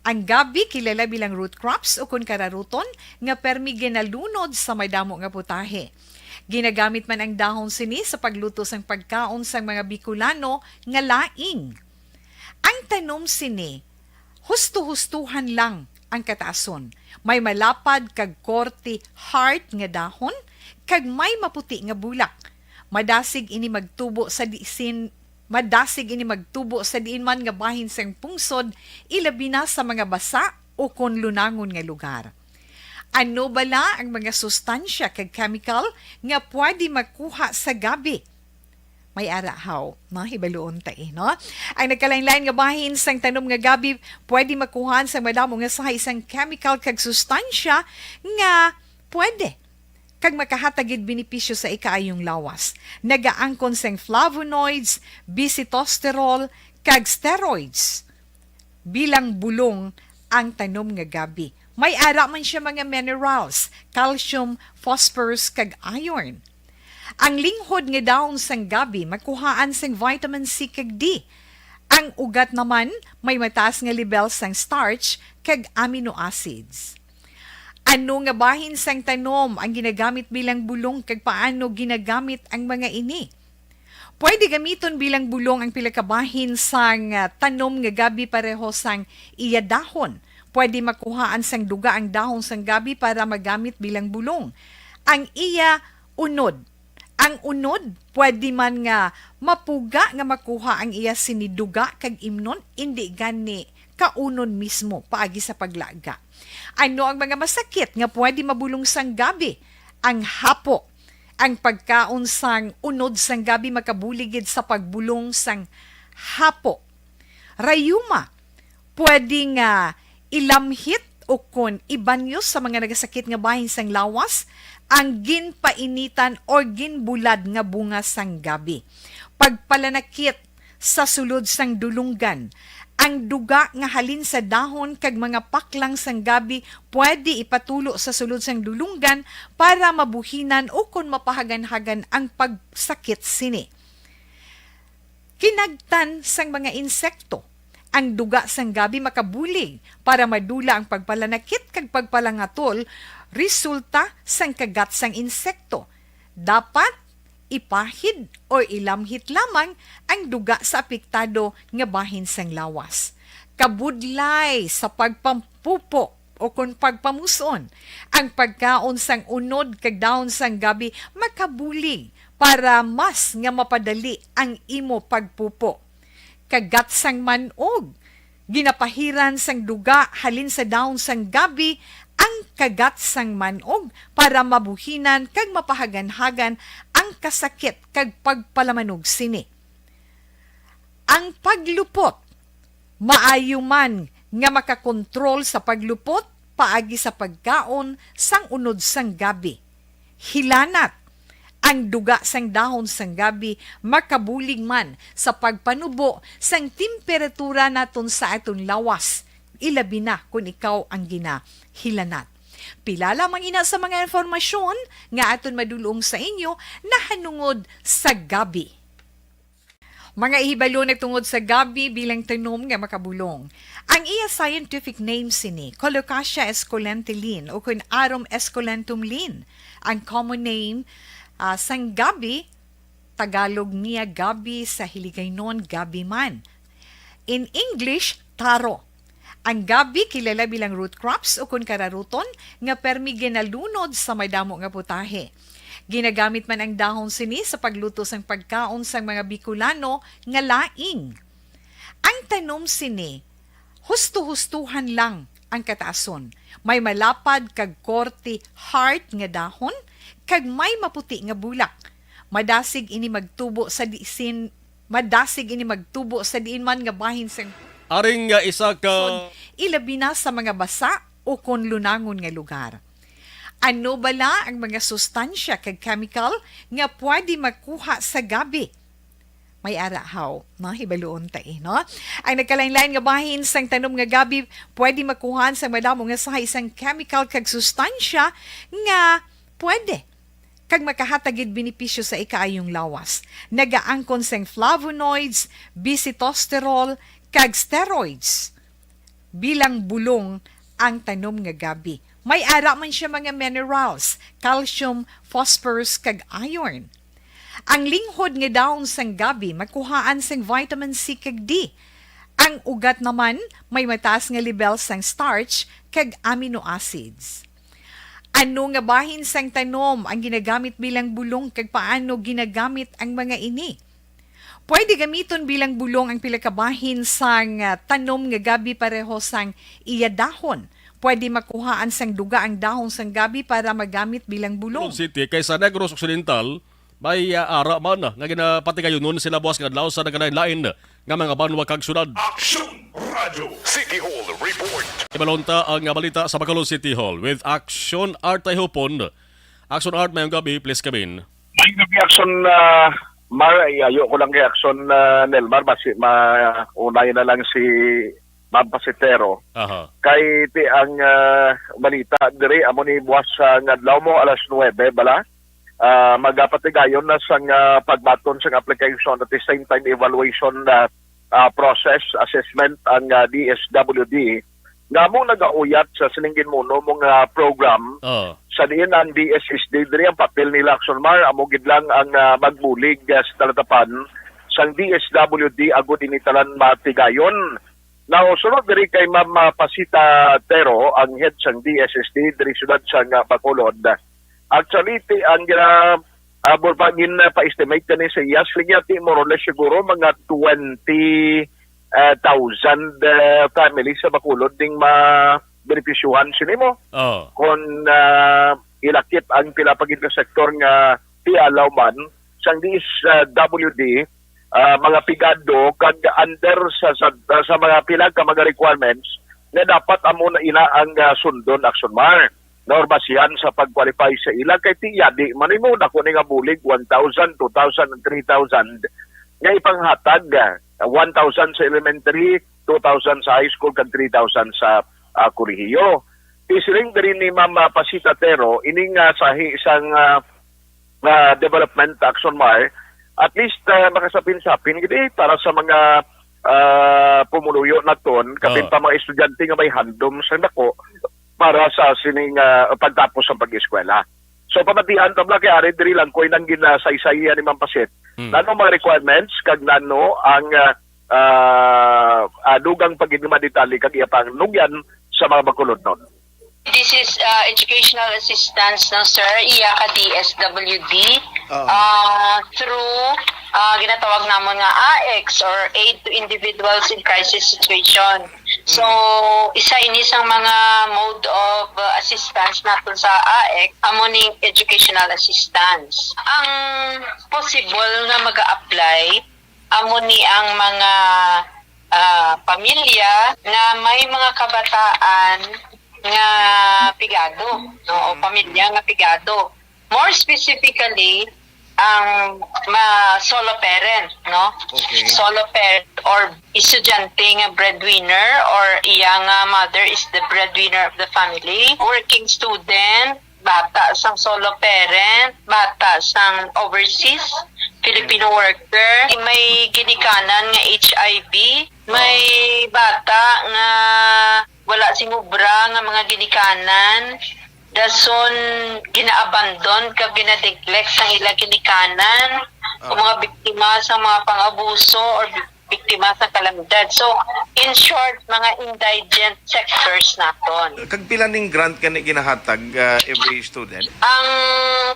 Ang gabi kilala bilang root crops o kun kararuton nga permi ginalunod sa madamo nga putahe. Ginagamit man ang dahon sini sa pagluto sang pagkaon sang mga Bicolano nga laing. Ang tanom sini, husto-hustuhan lang ang kataason. May malapad kag korte heart nga dahon kag may maputi nga bulak. Madasig ini magtubo sa disin Madasig ini magtubo sa diin man nga bahin sang pungsod, ilabi na sa mga basa o kon lunangon nga lugar. Ano bala ang mga sustansya kag chemical nga pwede makuha sa gabi? May ara haw, no? Hibaluon ta, eh, no? Ang nagkalain-lain nga bahin sang tanom nga gabi pwede makuhaan sang madamo nga sahi sang chemical kag sustansya nga pwede kag makahatag gid benepisyo sa ikaayong lawas. Nagaangkon sang flavonoids, bisitosterol, kag steroids. Bilang bulong ang tanom nga gabi. May ara man siya mga minerals, calcium, phosphorus, kag iron. Ang linghod nga dahon sang gabi makuhaan sang vitamin C kag D. Ang ugat naman may mataas nga lebel sang starch kag amino acids. Ano nga bahin sang tanom ang ginagamit bilang bulong kag paano ginagamit ang mga ini? Pwede gamiton bilang bulong ang pila ka bahin sang, ah, tanom nga gabi pareho sang iya dahon. Pwede makuhaan sang duga ang dahon sang gabi para magamit bilang bulong. Ang iya unod. Ang unod, pwede man nga mapuga nga makuha ang iya sini duga kag imnon, indi gani kaunon mismo paagi sa paglaga. Ano ang mga masakit nga pwede mabulong sang gabi? Ang hapo. Ang pagkaon sang unod sang gabi makabulig gid sa pagbulong sang hapo. Rayuma, pwede nga ilamhit o kon ibanyo sa mga nagasakit nga bahin sang lawas ang ginpainitan or ginbulad nga bunga sang gabi. Pagpalanakit sa sulod sang dulunggan. Ang duga nga halin sa dahon kag mga paklang sang gabi pwede ipatulo sa sulod sang dulunggan para mabuhinan o kon mapahaganhagan ang pagsakit sini. Kinagtan sang mga insekto. Ang duga sang gabi makabulig para madula ang pagpalanakit kag pagpalangatol resulta sang kagat sang insekto. Dapat Ipahid o ilamhit lamang ang duga sa apektado nga bahin sang lawas. Kabudlay sa pagpampupo o kon pagpamuson, ang pagkaon sang unod kag dahon sang gabi makabulig para mas nga mapadali ang imo pagpupo. Kagat sang man-og. Ginapahiran sang duga halin sa dahon sang gabi ang kagat sang man-og para mabuhinan kag mapahaganhagan ang kasakit kag pagpalamanog sini. Ang paglupot. Maayo man nga makakontrol sa paglupot paagi sa pagkaon sang unod sang gabi. Hilanat. Ang duga sang dahon sang gabi makabulig man sa pagpanubo sang temperatura naton sa aton lawas, ilabi na kon ikaw ang ginahilanat. Pila lamang ina sa mga impormasyon nga aton madulong sa inyo nahanungod sa gabi. Mga ihibalo na tungod sa gabi bilang tanom nga makabulong. Ang iya scientific name sini, Colocasia esculenta Lin, o kun Arum esculentum Lin. Ang common name, ah, sang gabi, Tagalog niya gabi, sa Hiligaynon gabi man. In English, taro. Ang gabi kilala bilang root crops o kun kararuton nga permi ginalunod sa madamo nga putahe. Ginagamit man ang dahon sini sa pagluto sang pagkaon sang mga Bicolano nga laing. Ang tanom sini, husto-hustuhan lang ang kataason. May malapad kag korte heart nga dahon, kag may maputi nga bulak. Madasig ini magtubo sa disin, madasig ini magtubo sa diin man nga bahin sang Aring nga isa ka son, ilabi na sa mga basa o kon lunangon nga lugar. Ano bala ang mga sustansya kag chemical nga pwede makuha sa gabi? May ara haw, no? Hibaluon ta, eh, no? Ang nagkalain-lain nga bahin sang tanom nga gabi pwede makuhaan sang madamo nga sahi sang chemical kag sustansya nga pwede kag makahatag gid benepisyo sa ikaayong lawas. Nagaangkon sang flavonoids, bisitosterol, kag steroids. Bilang bulong ang tanom nga gabi. May ara man siya mga minerals, calcium, phosphorus, kag iron. Ang linghod nga dahon sang gabi makuhaan sang vitamin C kag D. Ang ugat naman may mataas nga lebel sang starch kag amino acids. Ano nga bahin sang tanom ang ginagamit bilang bulong kag paano ginagamit ang mga ini? Pwede gamiton bilang bulong ang pila ka bahin sang, ah, tanom nga gabi pareho sang iya dahon. Pwede makuhaan sang duga ang dahon sang gabi para magamit bilang bulong. City kay sa Negros Occidental, may, ah, ara man nga ginapatigayonon sila buwas nga adlaw sa nagkalain-lain nga mga banwa kag syudad. Aksyon Radyo City Hall Report. Ibalon ta ang, ah, balita sa Bacolod City Hall with Action Art Tayhupon. Action Art, mayong gabi, please come in. May gabi, Action, ah, Mar, ay, ayo ko lang kay Action, ah, Nelmar, basi maunay na lang si Ma'am Pasitero. Aha. Kay ti ang, ah, balita diri, amo ni buwas sa nga adlaw mo, alas nuwebe bala. Ah, magapatigayon na sang, ah, pagbaton sang application at the same time evaluation na, ah, process assessment ang, ah, D S W D nga amo nagauyat sa sining ginmuno mo nga program. Oh. Sa diin ang D S S D diri ang papel nila, Action Mar, amo gid lang ang, ah, magbulig, ah, sa talatapan sang D S W D agud ini tanan matigayon. Now, sunod diri kay Ma'am, ah, Pasita Tero, ang head sang D S S D diri siyudad sang, ah, Bacolod. Actually, ti, ang gina-, ah, bur-, pa-, gin-, ah, pa-estimate kani sa iya, sige, ti, more or less siguro mga twenty, ah, thousand, ah, families sa Bacolod ding ma-, benepisyuhan sini mo. Oh. Kon, ah, ilakip ang pila pa gid ka sektor nga tialaw man sang D S W D, ah, mga pigado kag under sa, sa, sa mga pila ka mga requirements nga dapat amo na ila ang, ah, sundon, Action Mar, na or basihan sa pag-qualify sa ila. Kay ti yadi man imo, dako ni nga bulig, one thousand, two thousand, and three thousand, nga ipanghatag, ah, one thousand sa elementary, two thousand sa high school, kag three thousand sa, ah, kolehiyo. Ti siling diri ni Ma'am, ah, Pasita Tero, ining, ah, sahi sang, ah, nga development, Action Mar, at least, ah, makasapin-sapin gid, eh, para sa mga, ah, pumuluyo naton, kapin Oh. pa mga estudyante nga may handom sa dako para sa sining, ah, pagtapos sa pag-eskwela. So, pamatian ta bala kay ari diri lang ko nang ginasaysaya ni Ma'am Pasit. Hmm. Nano mga requirements kag nano ang, ah, ah, ah, dugang pagiging madetali kag iya panugyan sa mga bakulod nun. This is, uh, educational assistance, no, sir? Iya ka D S W D. Oo. Uh, through, uh, ginatawag namon nga A I C S or Aid to Individuals in Crisis Situation. So, Mm. isa ini sa mga mode of, uh, assistance naton sa A I C S, amo ning educational assistance. Ang possible nga mag-a-apply, amo ni ang mga, ah, pamilya nga may mga kabataan nga pigado, no? O Mm. pamilya nga pigado. More specifically, ang ma-, solo parent, no? Okay. Solo parent or estudyante nga breadwinner or iya nga mother is the breadwinner of the family, working student, bata sang solo parent, bata sang overseas, Filipino worker, may ginikanan nga H I V, may Oh. bata nga wala sing obra nga mga ginikanan, dason ginaabandon kag ginaneglect sang ila ginikanan, Oh. o mga biktima sa mga pang-abuso or bi-, biktima sa kalamidad. So, in short, mga indigent sectors naton. Kag pila ning grant gani ginahatag, ah, every student? Ang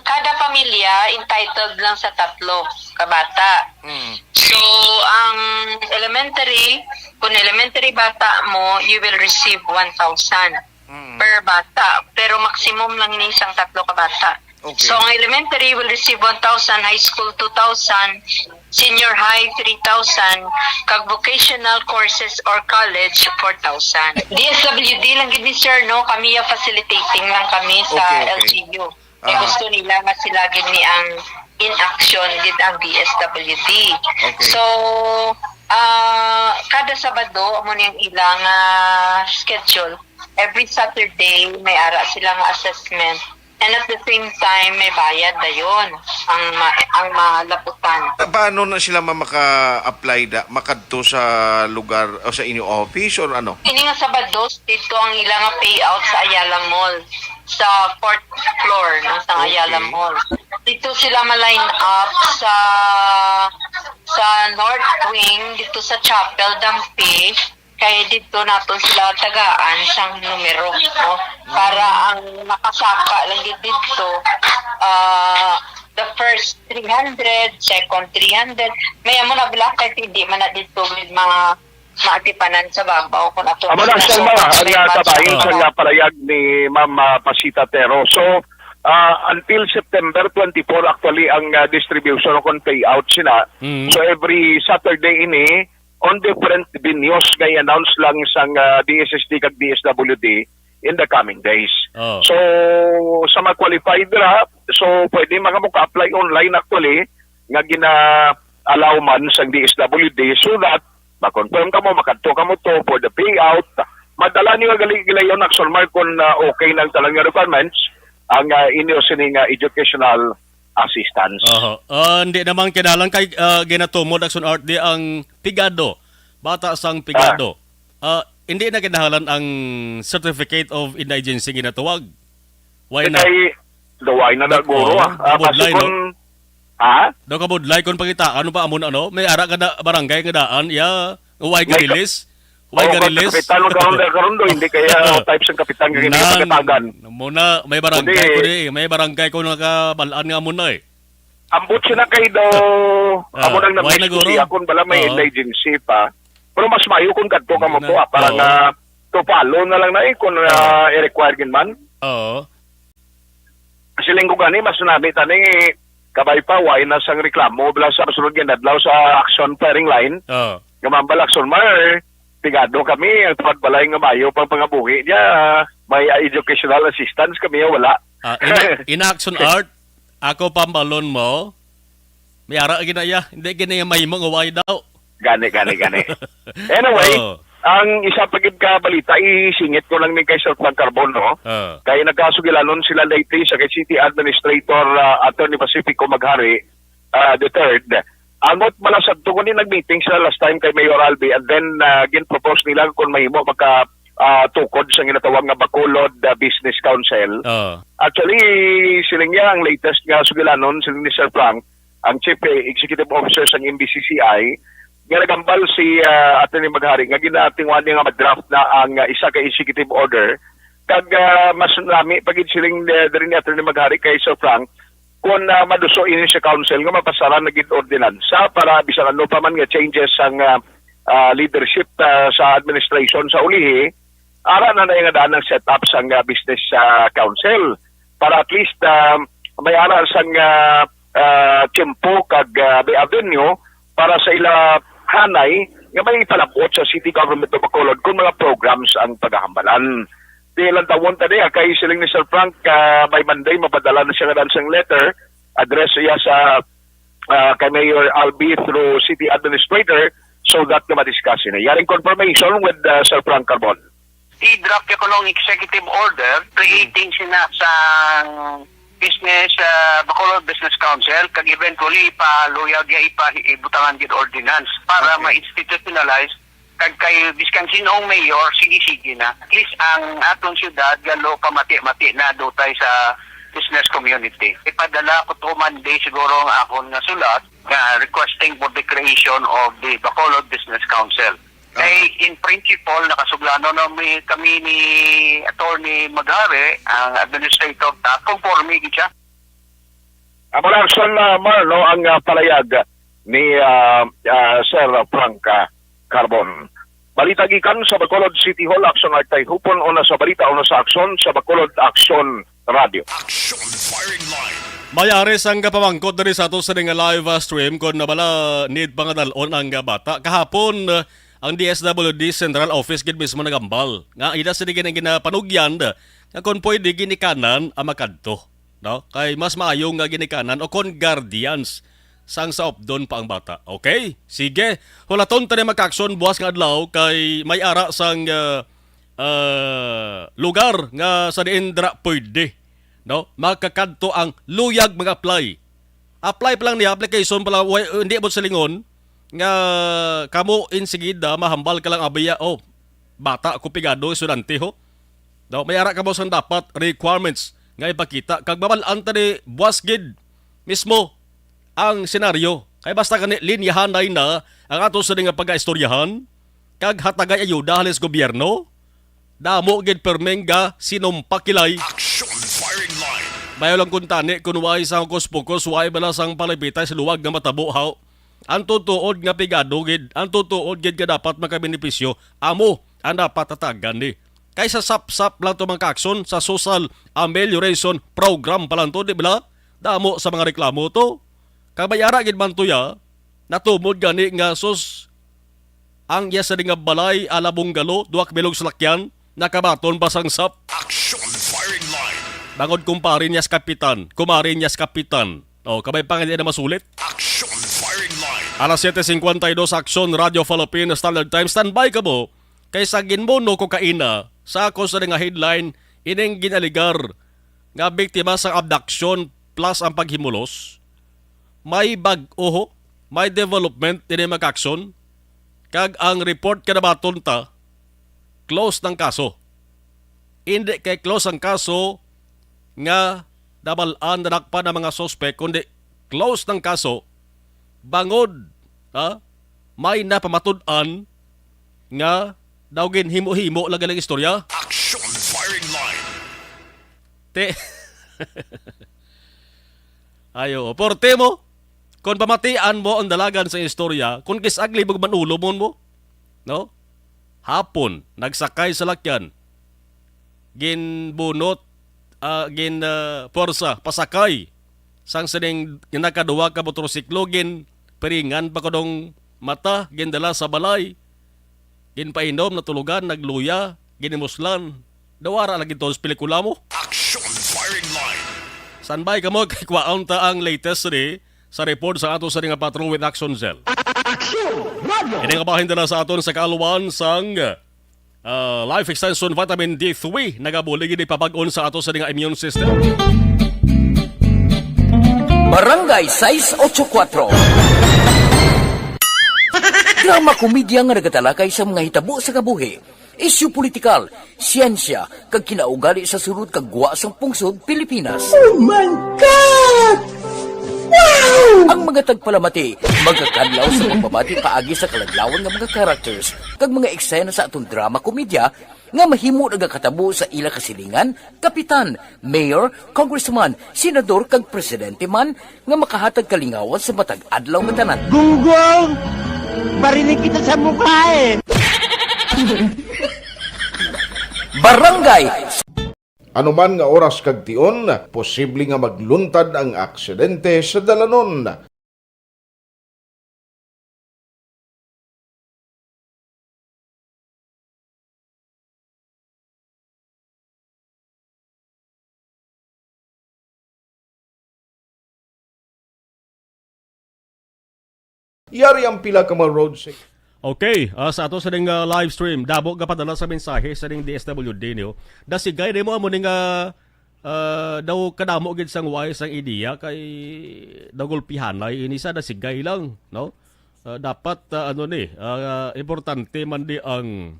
kada pamilya entitled lang sa tatlo ka bata. Mm. So, ang elementary, kung elementary bata mo, you will receive one thousand Mm. per bata. Pero maximum lang ni sang tatlo ka bata. Okay. So, ang elementary will receive one thousand, high school two thousand, senior high three thousand, kag vocational courses or college four thousand. D S W D lang gid ni sir, no? Kami ya facilitating lang kami sa Okay, okay. L G U. Kay Ah. gusto nila nga sila gid ni ang in action gid ang D S W D. Okay. So, ah, kada Sabado, amo ni ang ilang, ah, schedule. Every Saturday, may ara sila nga assessment. And at the same time, may bayad dayon ang ma-, ang malaputan. Pa-, paano na sila ma-, maka-apply da? Makadto sa lugar o sa inyo office or ano? Ini nga Sabado, dito ang ilang payout sa Ayala Mall, sa fourth floor, no, sa Okay. Ayala Mall. Dito sila ma-line up sa, sa North Wing, dito sa Chapel Dampi. Kay dito naton sila tagaan sang numero, no? Para ang makasaka lang gid dito, ah, the first three hundred, second three hundred. May amo na bala kay hindi man na dito may mga maatipanan sa babaw kung ato Amo na, sila Selma, sa ang, ah, kabahin sa, ah, nga palayag ni Ma'am, ah, Pasita Tero. So, ah, until September twenty-four, actually, ang, ah, distribution o kung payout sila. Mm. So, every Saturday ini, on different venues nga i-announce lang sang, ah, D S S D kag D S W D in the coming days. Oh. So, sa mga qualified ra, so pwede mga mo ka-apply online actually, nga gina-allow man sang D S W D so that ma-confirm ka mo, makadto ka mo to for the payout. Madala niyo gali gilayon action mark kung, ah, okay ng tanan nga requirements ang, ah, inyo sining, ah, educational assistance. Oho. Ah, hindi naman kinahanglan kay, ah, ginatumod action art di ang pigado. Bata sang pigado. Ah, hindi na kinahanglan ang certificate of indigency ginatawag. Why na? Kay, the why na Nag-, naguro, oh, ah. Ah, kabudlay, kasi no? Kung, ha? Daw kabudlay kung pangitaan mo pa amon ano, may ara ka na barangay nga daan, ya, why May ka- garilis? Why Oo, ka kasi release? Kapitan, magkaroon na karoon do, hindi kaya type sang kapitan, kaya hindi Nan, magkatagan. Muna, may barangay Hindi. Ko di, may barangay ko nakabalaan nga muna eh. Ambot siya na kay daw, Ah, amo nang why na nag-miss ko guro? Siya, kung bala may Oo. Indigency pa. Pero mas mayo kung kadto ka mo Hindi to, na. Ah, para Oo. Nga to follow na lang na eh, kung, Oo. Ah, i-require gid man. Oo. Siling ko gani, mas nami tani, kabay pa, why na sang reklamo, bala sa sunod nga adlaw sa action firing line. Oo. Nga mambal action, mar, pigado kami, ang tupad balay nga mayo pang pangabuhi niya, may educational assistance kami, wala. Ah, ina, ina action art, ako pambalon mo, may ara ginaya, hindi ginaya mahimo nga why daw. Gani, gani, gani. Anyway, Oh. Ang isa pa gid ka balita, isingit ko lang ni kay Sir Frank Carbon, no? Ah. Kay nagkasugilanon sila lately sa kay City Administrator, ah, Attorney Pacifico Maghari, ah, the third. Amot malasad to kundi nag-meeting sila last time kay Mayor Albi and then, ah, gin-propose nila kung mahimo magka ah, tukod sa ginatawag nga Bacolod, ah, Business Council. Ah. Actually, siling niya ang latest nga sugilanon, siling ni Sir Frank, ang Chief Executive Officer sang M B C C I, nga nagambal si, ah, Attorney Maghari nga ginatinguhan niya nga madraft na ang, ah, isa ka executive order. Kag, ah, mas nami pa gid siling, eh, diri ni Attorney Maghari kay Sir Frank, kung, ah, maduso ini sa council nga mapasaran na gid ordinansa para bisan ano pa man nga changes sang, ah, ah, leadership, ah, sa administration sa ulihi, ara na na nga daan ang setup sang, ah, business, ah, council para at least, ah, may ara sang, ah, ah, tiyempo kag, ah, may avenue para sa ila hanay nga may palabot sa City Government of Bacolod kung mga programs ang pagahambalan. Di lang tawon tani, ah, kay siling ni Sir Frank, ah, by Monday mapadala na siya nga dancing letter, address siya sa, ah, kay Mayor Albi through City Administrator so that na ma-discuss ini. Yaring confirmation with, ah, Sir Frank Carbon. I-draft ya kuno ang executive order creating sina sa Business, ah, Bacolod Business Council, kag eventually ipaluyag ya, ipa-, ibutangan gid ordinance para Okay. ma-institutionalize, kag kay biskan sinong mayor, sige-sige na. At least ang aton syudad galo pamati-mati na dutay sa business community. Ipadala ko to Monday siguro ang akon nga sulat nga requesting for the creation of the Bacolod Business Council. Kay in principle, nakasuglano na mi, kami ni Attorney Maghari, ang administrator, ta, conforme gid siya. Amo lang, Son, ah, Mar, no, ang, ah, palayag ni, ah, ah, Sir Frank, ah, Carbon. Balita gikan sa Bacolod City Hall, Aksyon Artay Hupon, una sa balita, una sa aksyon, sa Bacolod Aksyon Radio. Action Firing Line. May ari sang kapamangkot diri sa ato sa nga live, ah, stream kon nabala need pa nga dal-on ang, ah, bata. Kahapon, ah, ang D S W D Central Office gid mismo nagambal nga ila sini gina-, ginapanugyan nga kon pwede ginikanan ang makadto, no? Kay mas maayo nga ginikanan o kon guardians sang sa updon pa ang bata. Okay? Sige. Hulaton ta ni magka-aksyon buwas nga adlaw kay may ara sang, ah, ah, lugar nga sa diin dira pwede, no? Makakadto ang luyag mag-apply. Apply pa lang niya, application pa lang, way, hindi mo silingon nga kamo insigida mahambal ka lang abiya, oh, bata ko, pigado, estudyante ho. No, may ara kamo sang dapat requirements nga ipakita kag mabal-an ta ni buwas gid mismo ang senaryo. Kay basta gani linyahanay na ang ato sini nga pagaistoryahan kag hatagay ayuda halin sa gobyerno, damo gid permeng ga sinumpakilay. Action Firing Line. Mayo lang kuntani kun way sang hokus-pokus, way bala sang palipitay sa luwag nga matabo, haw. Ang tutuod nga pigado gid, ang tutuod gid nga dapat makabenepisyo, amo ang dapat hatagan ni. Kaysa sapsap lang to mga kaakson sa social amelioration program pa lang to, di bala? Damo sa mga reklamo to. Kag may ara gid man to ya, natumod gani nga sus, ang iya sini nga balay, ala bungalo, duha ka bilog salakyan, nakabaton pa sang sap. Action Firing Line. Bangod kumpare niya sa kapitan, kumare niya sa kapitan. O, kabay pa nga di na masulit. Action Firing Line. Alas siyete cincuenta y dos, Action Radio Philippines Standard Time. Standby ka mo. Kay sa ginbuno ko kaina, sa ako sa nga headline, ining ginaligar nga biktima sa abduction plus ang paghimulos, may bag-o, may development ini mga aksyon, kag ang report kanabaton ta, close ng kaso. Hindi kay close ang kaso nga nabal-an, nadakpan ang mga suspek, kundi close ng kaso, bangod, ha, may napamatud-an nga daw ginhimo-himo lang galing istorya. Action Firing Line. Te. Ayo, porte mo. Kung pamatian mo ang dalagan sa istorya, kung kisagli mo man ulo mo, no? Hapon, nagsakay sa lakyan, ginbunot, ah, gin, ah, pwersa, pasakay sang sining nakaduwa ka motorsiklo, gin piringan pa kudong mata, gindala sa balay, ginpainom, natulugan, nagluya, ginimuslan. Daw ara lagi to sa pelikula mo. Action Firing Line. Standby kamo kay kwaon ta ang latest ni sa report sa ato sa nga Patrol with Action Cell. Action Radio. Ini nga bahin dala sa aton sa kaaluan sang, ah, Life Extension Vitamin D three, nagabulig ini pabag-on sa ato sa nga immune system. Barangay sais ocho kuatro. Drama komedya nga nagatalakay sa mga hitabo sa kabuhi. Isyu politikal, siyensya, kag kinaugali sa sulod kag gwa sang pungsod Pilipinas. Oh my God! Wow! Ang mga tagpalamati magakadlaw sa pagpamati paagi sa kaladlawan nga mga characters kag mga eksena sa aton drama komedya nga mahimo nagakatabo sa ila kasilingan, kapitan, mayor, congressman, senador, kag presidente man nga makahatag kalingawan sa matag adlaw nga tanan. Gunggong! Barinig kita sa mukha eh! Barangay. Anuman nga oras kag tion, posible nga magluntad ang aksidente sa dalanon. Yari ang pila ka mga road safety. Okay, ah, sa ato sa ning, ah, live stream, damo gapadala sa mensahe sa ning D S W D niyo. Dasigay nimo amo ning, ah, ah, daw kadamo gid sang way sang ideya kay daw gulpihanay ini sa dasigay lang, no? Ah, dapat, ah, ano ni, ah, importante man di ang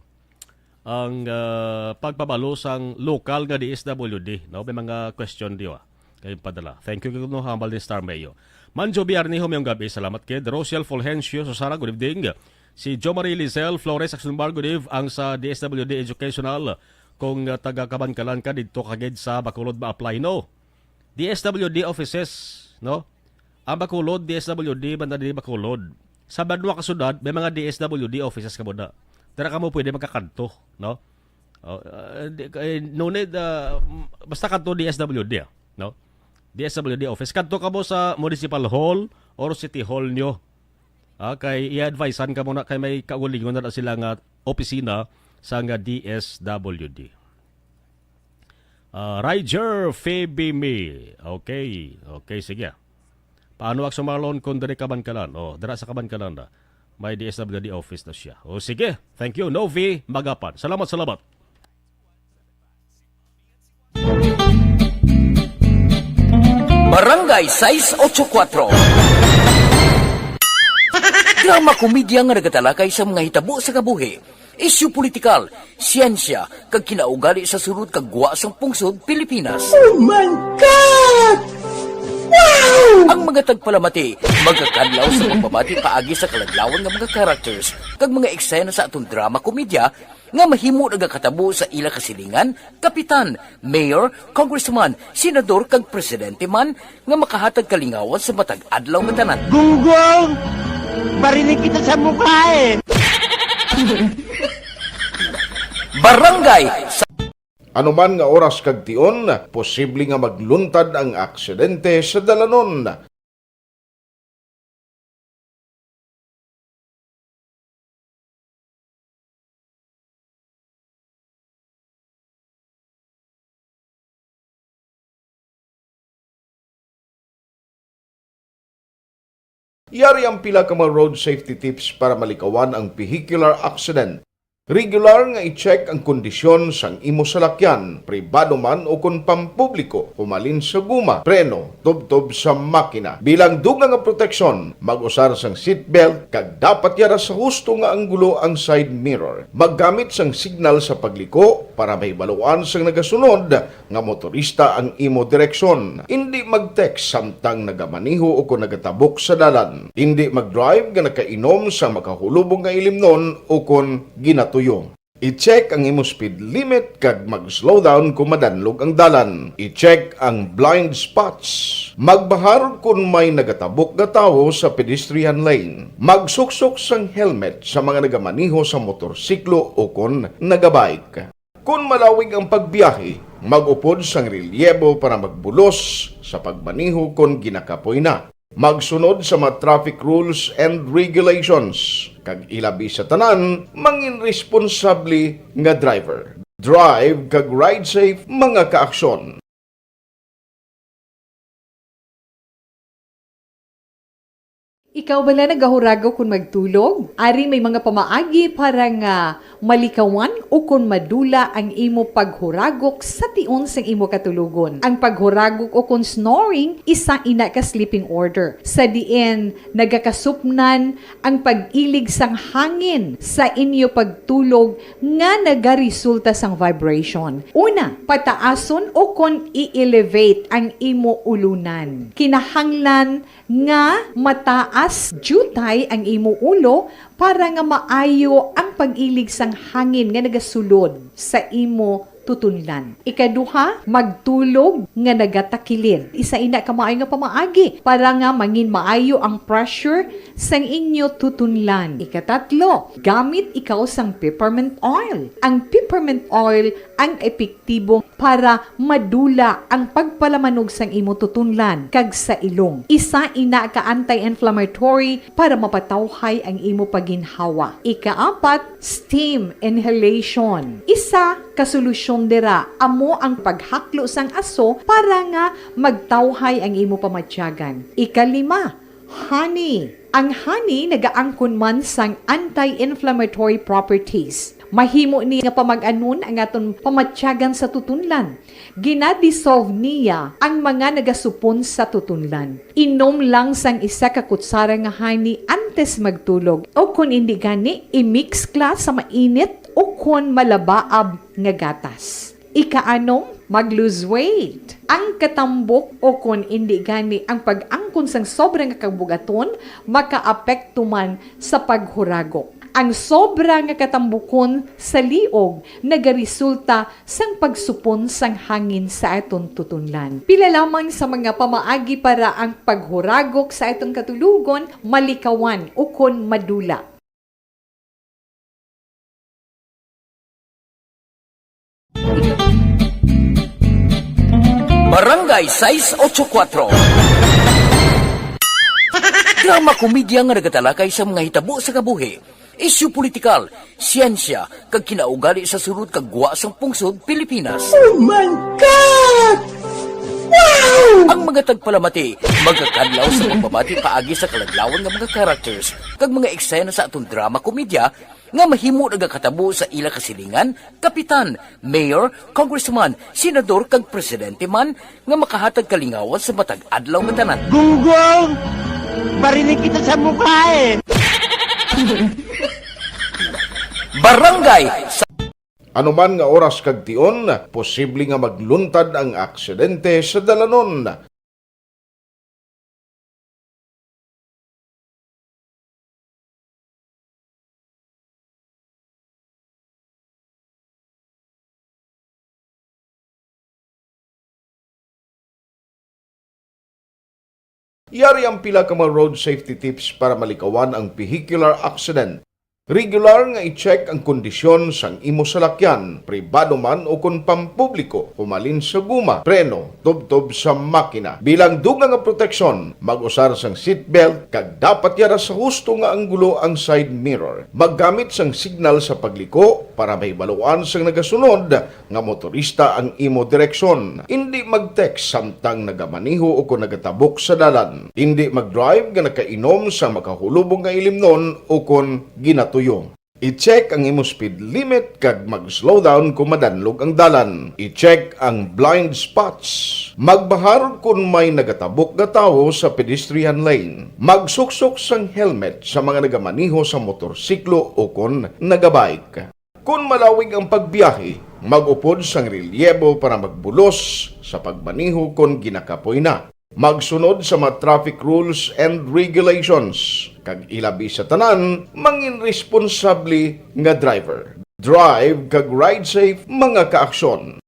ang, ah, pagpabalo sang lokal nga D S W D, no? May mga question di, ah, kay padala. Thank you, no, hambal ni Star Mayo. Manjo Biarniho, mayong gabi. Salamat kay Rosiel Fulgencio Susara, good evening. Si Jo Marie Lizel Flores Axelmar, good eve. Ang sa D S W D Educational, kung, ah, taga Kabankalan ka, didto ka gid sa Bacolod ma-apply, no? D S W D offices, no? Ang Bacolod, D S W D, banda diri Bacolod. Sa banwa ka syudad, may mga D S W D offices kamo na. Dira kamo pwede magkakadto, no? Oh, ah, di, eh, no need, ah, m-, basta kadto D S W D, ah, no? D S W D office. Kadto kamo sa Municipal Hall or City Hall nyo. Ah, kay i-advisean kamo na kay may kaugalingon na sila nga opisina sa nga D S W D. Ah, Riger Febimi. Okay. Okay, sige. Paano, Axel Marlon, kung diri Kabankalan? Oh, dira sa Kabankalan na. May D S W D office na siya. Oh, sige. Thank you, Novi Magapan. Salamat, salamat. Barangay sais ocho kuatro. Drama komedya nga nagatalakay sa mga hitabo sa kabuhi, isyu politikal, siyensya, kag kinaugali sa sulod kag gwa sang pungsod Pilipinas. Oh my God! Wow! Ang mga tagpalamati magakadlaw sa pagpamati paagi sa kaladlawan nga mga characters kag mga eksena sa aton drama komedya nga mahimo nagakatabo sa ila kasilingan, kapitan, mayor, congressman, senador, kag presidente man nga makahatag kalingawan sa matag adlaw nga tanan. Gunggong! Barinig kita sa mukha eh! Barangay sa Anuman nga oras kag tion, posible nga magluntad ang aksidente sa dalanon. Yari ang pila ka mga road safety tips para malikawan ang vehicular accident. Regular nga i-check ang kondisyon sang imo salakyan, pribado man o kon pampubliko, humalin sa guma, preno, tubtob sa makina. Bilang dugang nga proteksyon, mag-usar sang seatbelt kag dapat yara sa husto nga anggulo ang side mirror. Maggamit sang signal sa pagliko para mahibaluan sang nagasunod nga motorista ang imo direksyon. Indi mag-text samtang nagamaneho o kon nagatabok sa dalan. Indi mag-drive nga nakainom sang makahulubong nga ilimnon o kon ginatuyo. I-check ang imo speed limit kag mag-slow down kon madanlog ang dalan. I-check ang blind spots. Magbahar kon may nagatabok nga tawo sa pedestrian lane. Magsuksok sang helmet sa mga nagamaneho sa motorsiklo o kon nagabike. Kon malawig ang pagbiyahe, mag-upod sang relyebo para magbulos sa pagmaneho kon ginakapoy na. Magsunod sa mga traffic rules and regulations, kag ilabi sa tanan, mangin responsable nga driver. Drive kag ride safe, mga kaaksyon. Ikaw bala nagahuragaw kon magtulog? Ari may mga pamaagi para nga Malikawan ukon madula ang imo paghuragok sa tion sang imo katulogon. Ang paghuragok ukon snoring, isa ina ka sleeping order, sa diin nagakasupnan ang pag-ilig sang hangin sa inyo pagtulog nga nagaresulta sang vibration. Una, pataason ukon i-elevate ang imo ulunan. Kinahanglan nga mataas diutay ang imo ulo para nga maayo ang pag-ilig sang hangin nga nagasulod sa imo tutunlan. Ikaduha, magtulog nga nagatakilid. Isa ina ka maayo nga pamaagi para nga mangin maayo ang pressure sang inyo tutunlan. Ikatatlo, gamit ikaw sang peppermint oil. Ang peppermint oil ang epektibo para madula ang pagpalamanog sang imo tutunlan kag sa ilong. Isa ina ka anti-inflammatory para mapatawhay ang imo pagginhawa. Ikaapat, steam inhalation. Isa ka solusyon dira amo ang paghaklo sang aso para nga magtawhay ang imo pamatyagan. Ikalima, honey. Ang honey nagaangkon man sang anti-inflammatory properties. Mahimo ni nga pamag-anon ang aton pamatyagan sa tutunlan. Gina-dissolve niya ang mga nagasupon sa tutunlan. Inom lang sang isa ka kutsara nga honey antes magtulog, o kon indi gani, i-mix kla sa mainit o kon malabaab nga gatas. Ikaanom, mag-lose weight. Ang katambok o kon indi gani ang pag-angkon sang sobra nga kabugaton makaapekto man sa paghuragok. Ang sobra nga katambukon sa liog nagaresulta sang pagsupon sang hangin sa aton tutunlan. Pila lamang sa mga pamaagi para ang paghuragok sa aton katulogon malikawan ukon madula. Barangay sais ocho kuatro. Drama komedya nga nagatalakay sa mga hitabo sa kabuhi, isyu politikal, siyensya, kag kinaugali sa sulod kag gwa sang pungsod Pilipinas. Oh my God! Wow! Ang mga tagpalamati magakadlaw sa pagbabati paagi sa kaladlawan nga mga characters kag mga eksena sa aton drama komedya nga mahimo nagakatabo sa ila kasilingan, kapitan, mayor, congressman, senador, kag presidente man nga makahatag kalingawan sa matag adlaw nga tanan. Gunggong! Barinig kita sa mukha eh! Barangay sa Anuman nga oras kag tion, posible nga magluntad ang aksidente sa dalanon. Yari ang pila ka mga road safety tips para malikawan ang vehicular accident. Regular nga i-check ang kondisyon sang imo salakyan, pribado man o kon pampubliko, humalin sa guma, preno, tubtob sa makina. Bilang dugang nga proteksyon, mag-usar sang seatbelt kag dapat yara sa husto nga anggulo ang side mirror. Maggamit sang signal sa pagliko para mahibaluan sang nagasunod nga motorista ang imo direksyon. Indi mag-text samtang nagamaneho o kon nagatabok sa dalan. Indi mag-drive nga nakainom sa makahulubong nga ilimnon o kon ginatuyo. I-check ang imo speed limit kag mag-slow down kon madanlog ang dalan. I-check ang blind spots. Magbahar kon may nagatabok nga tawo sa pedestrian lane. Magsuksok sang helmet sa mga nagamaneho sa motorsiklo o kon nagabike. Kon malawig ang pagbiyahe, mag-upod sang relyebo para magbulos sa pagmaneho kon ginakapoy na. Magsunod sa mga traffic rules and regulations, kag ilabi sa tanan, mangin responsable nga driver. Drive kag ride safe, mga kaaksyon.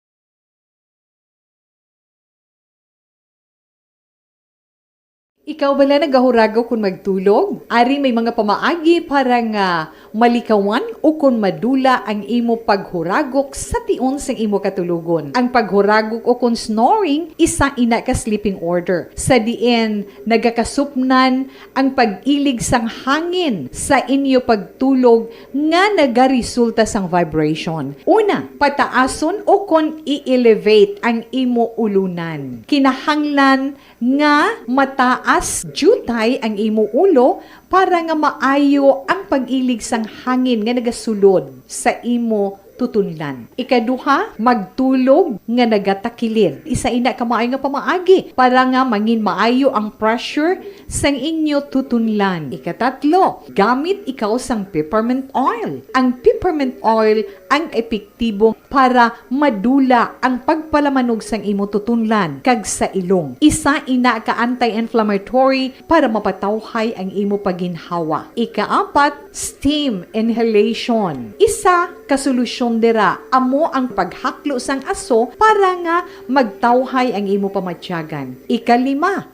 Ikaw bala nagahuragaw kon magtulog? Ari may mga pamaagi para nga malikawan o kon madula ang imo paghuragok sa tion sang imo katulogon. Ang paghuragok o kon snoring, isa ina ka sleeping order, sa diin nagakasupnan ang pag-ilig sang hangin sa inyo pagtulog nga nagaresulta sang vibration. Una, pataason o kon i-elevate ang imo ulunan. Kinahanglan nga mataas diutay ang imo ulo para nga maayo ang pag-ilig sang hangin nga nagasulod sa imo tutunlan. Ikaduha, magtulog nga nagatakilid. Isa ina ka maayo nga pamaagi para nga mangin maayo ang pressure sang inyo tutunlan. Ikatatlo, gamit ikaw sang peppermint oil. Ang peppermint oil ang epektibo para madula ang pagpalamanog sang imo tutunlan kag sa ilong. Isa ina ka anti-inflammatory para mapatawhay ang imo paginhawa. Ikaapat, steam inhalation. Isa ka solusyon dira amo ang paghaklo sang aso para nga magtawhay ang imo pamatyagan. Ikalima,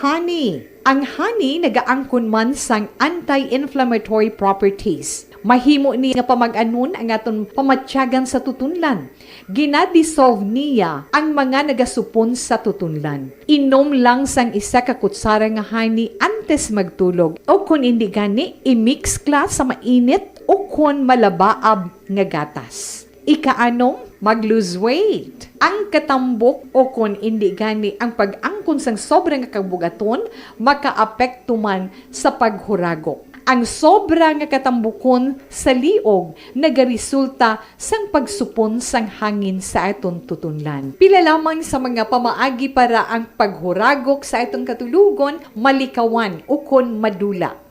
honey. Ang honey nagaangkon man sang anti-inflammatory properties. Mahimo ni nga pamag-anon ang aton pamatyagan sa tutunlan. Gina-dissolve niya ang mga nagasupon sa tutunlan. Inom lang sang isa ka kutsara nga honey antes magtulog, o kon indi gani, i-mix kla sa mainit o kon malabaab nga gatas. Ikaanom, mag-lose weight. Ang katambok o kon indi gani ang pag-angkon sang sobra nga kabugaton makaapekto man sa paghuragok. Ang sobra nga katambukon sa liog nagaresulta sang pagsupon sang hangin sa aton tutunlan. Pila lamang sa mga pamaagi para ang paghuragok sa aton katulogon malikawan ukon madula.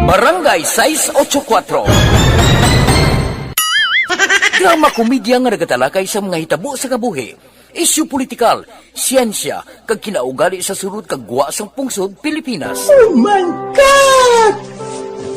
Barangay sais ocho kuatro. Drama komedya nga nagatalakay sa mga hitabo sa kabuhi, isyu politikal, siyensya, kag kinaugali sa sulod kag gwa sang pungsod Pilipinas. Oh my God!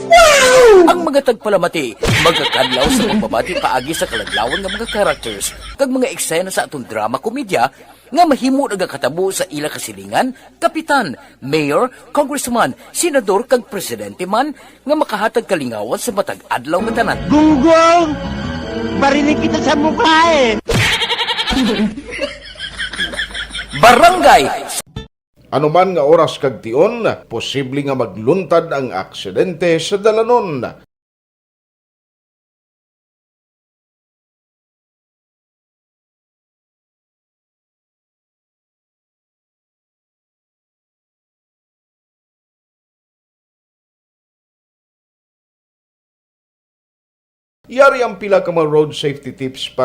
Wow! Ang mga tagpalamati magakadlaw sa pagbabati paagi sa kaladlawan nga mga characters kag mga eksena sa aton drama komedya nga mahimo nagakatabo sa ila kasilingan, kapitan, mayor, congressman, senador, kag presidente man nga makahatag kalingawan sa matag adlaw nga tanan. Gunggong! Barinig kita sa mukha eh! Barangay Ano man nga oras kag tion, posible nga magluntad ang aksidente sa dalanon. Yari ang pila ka mga road safety tips pa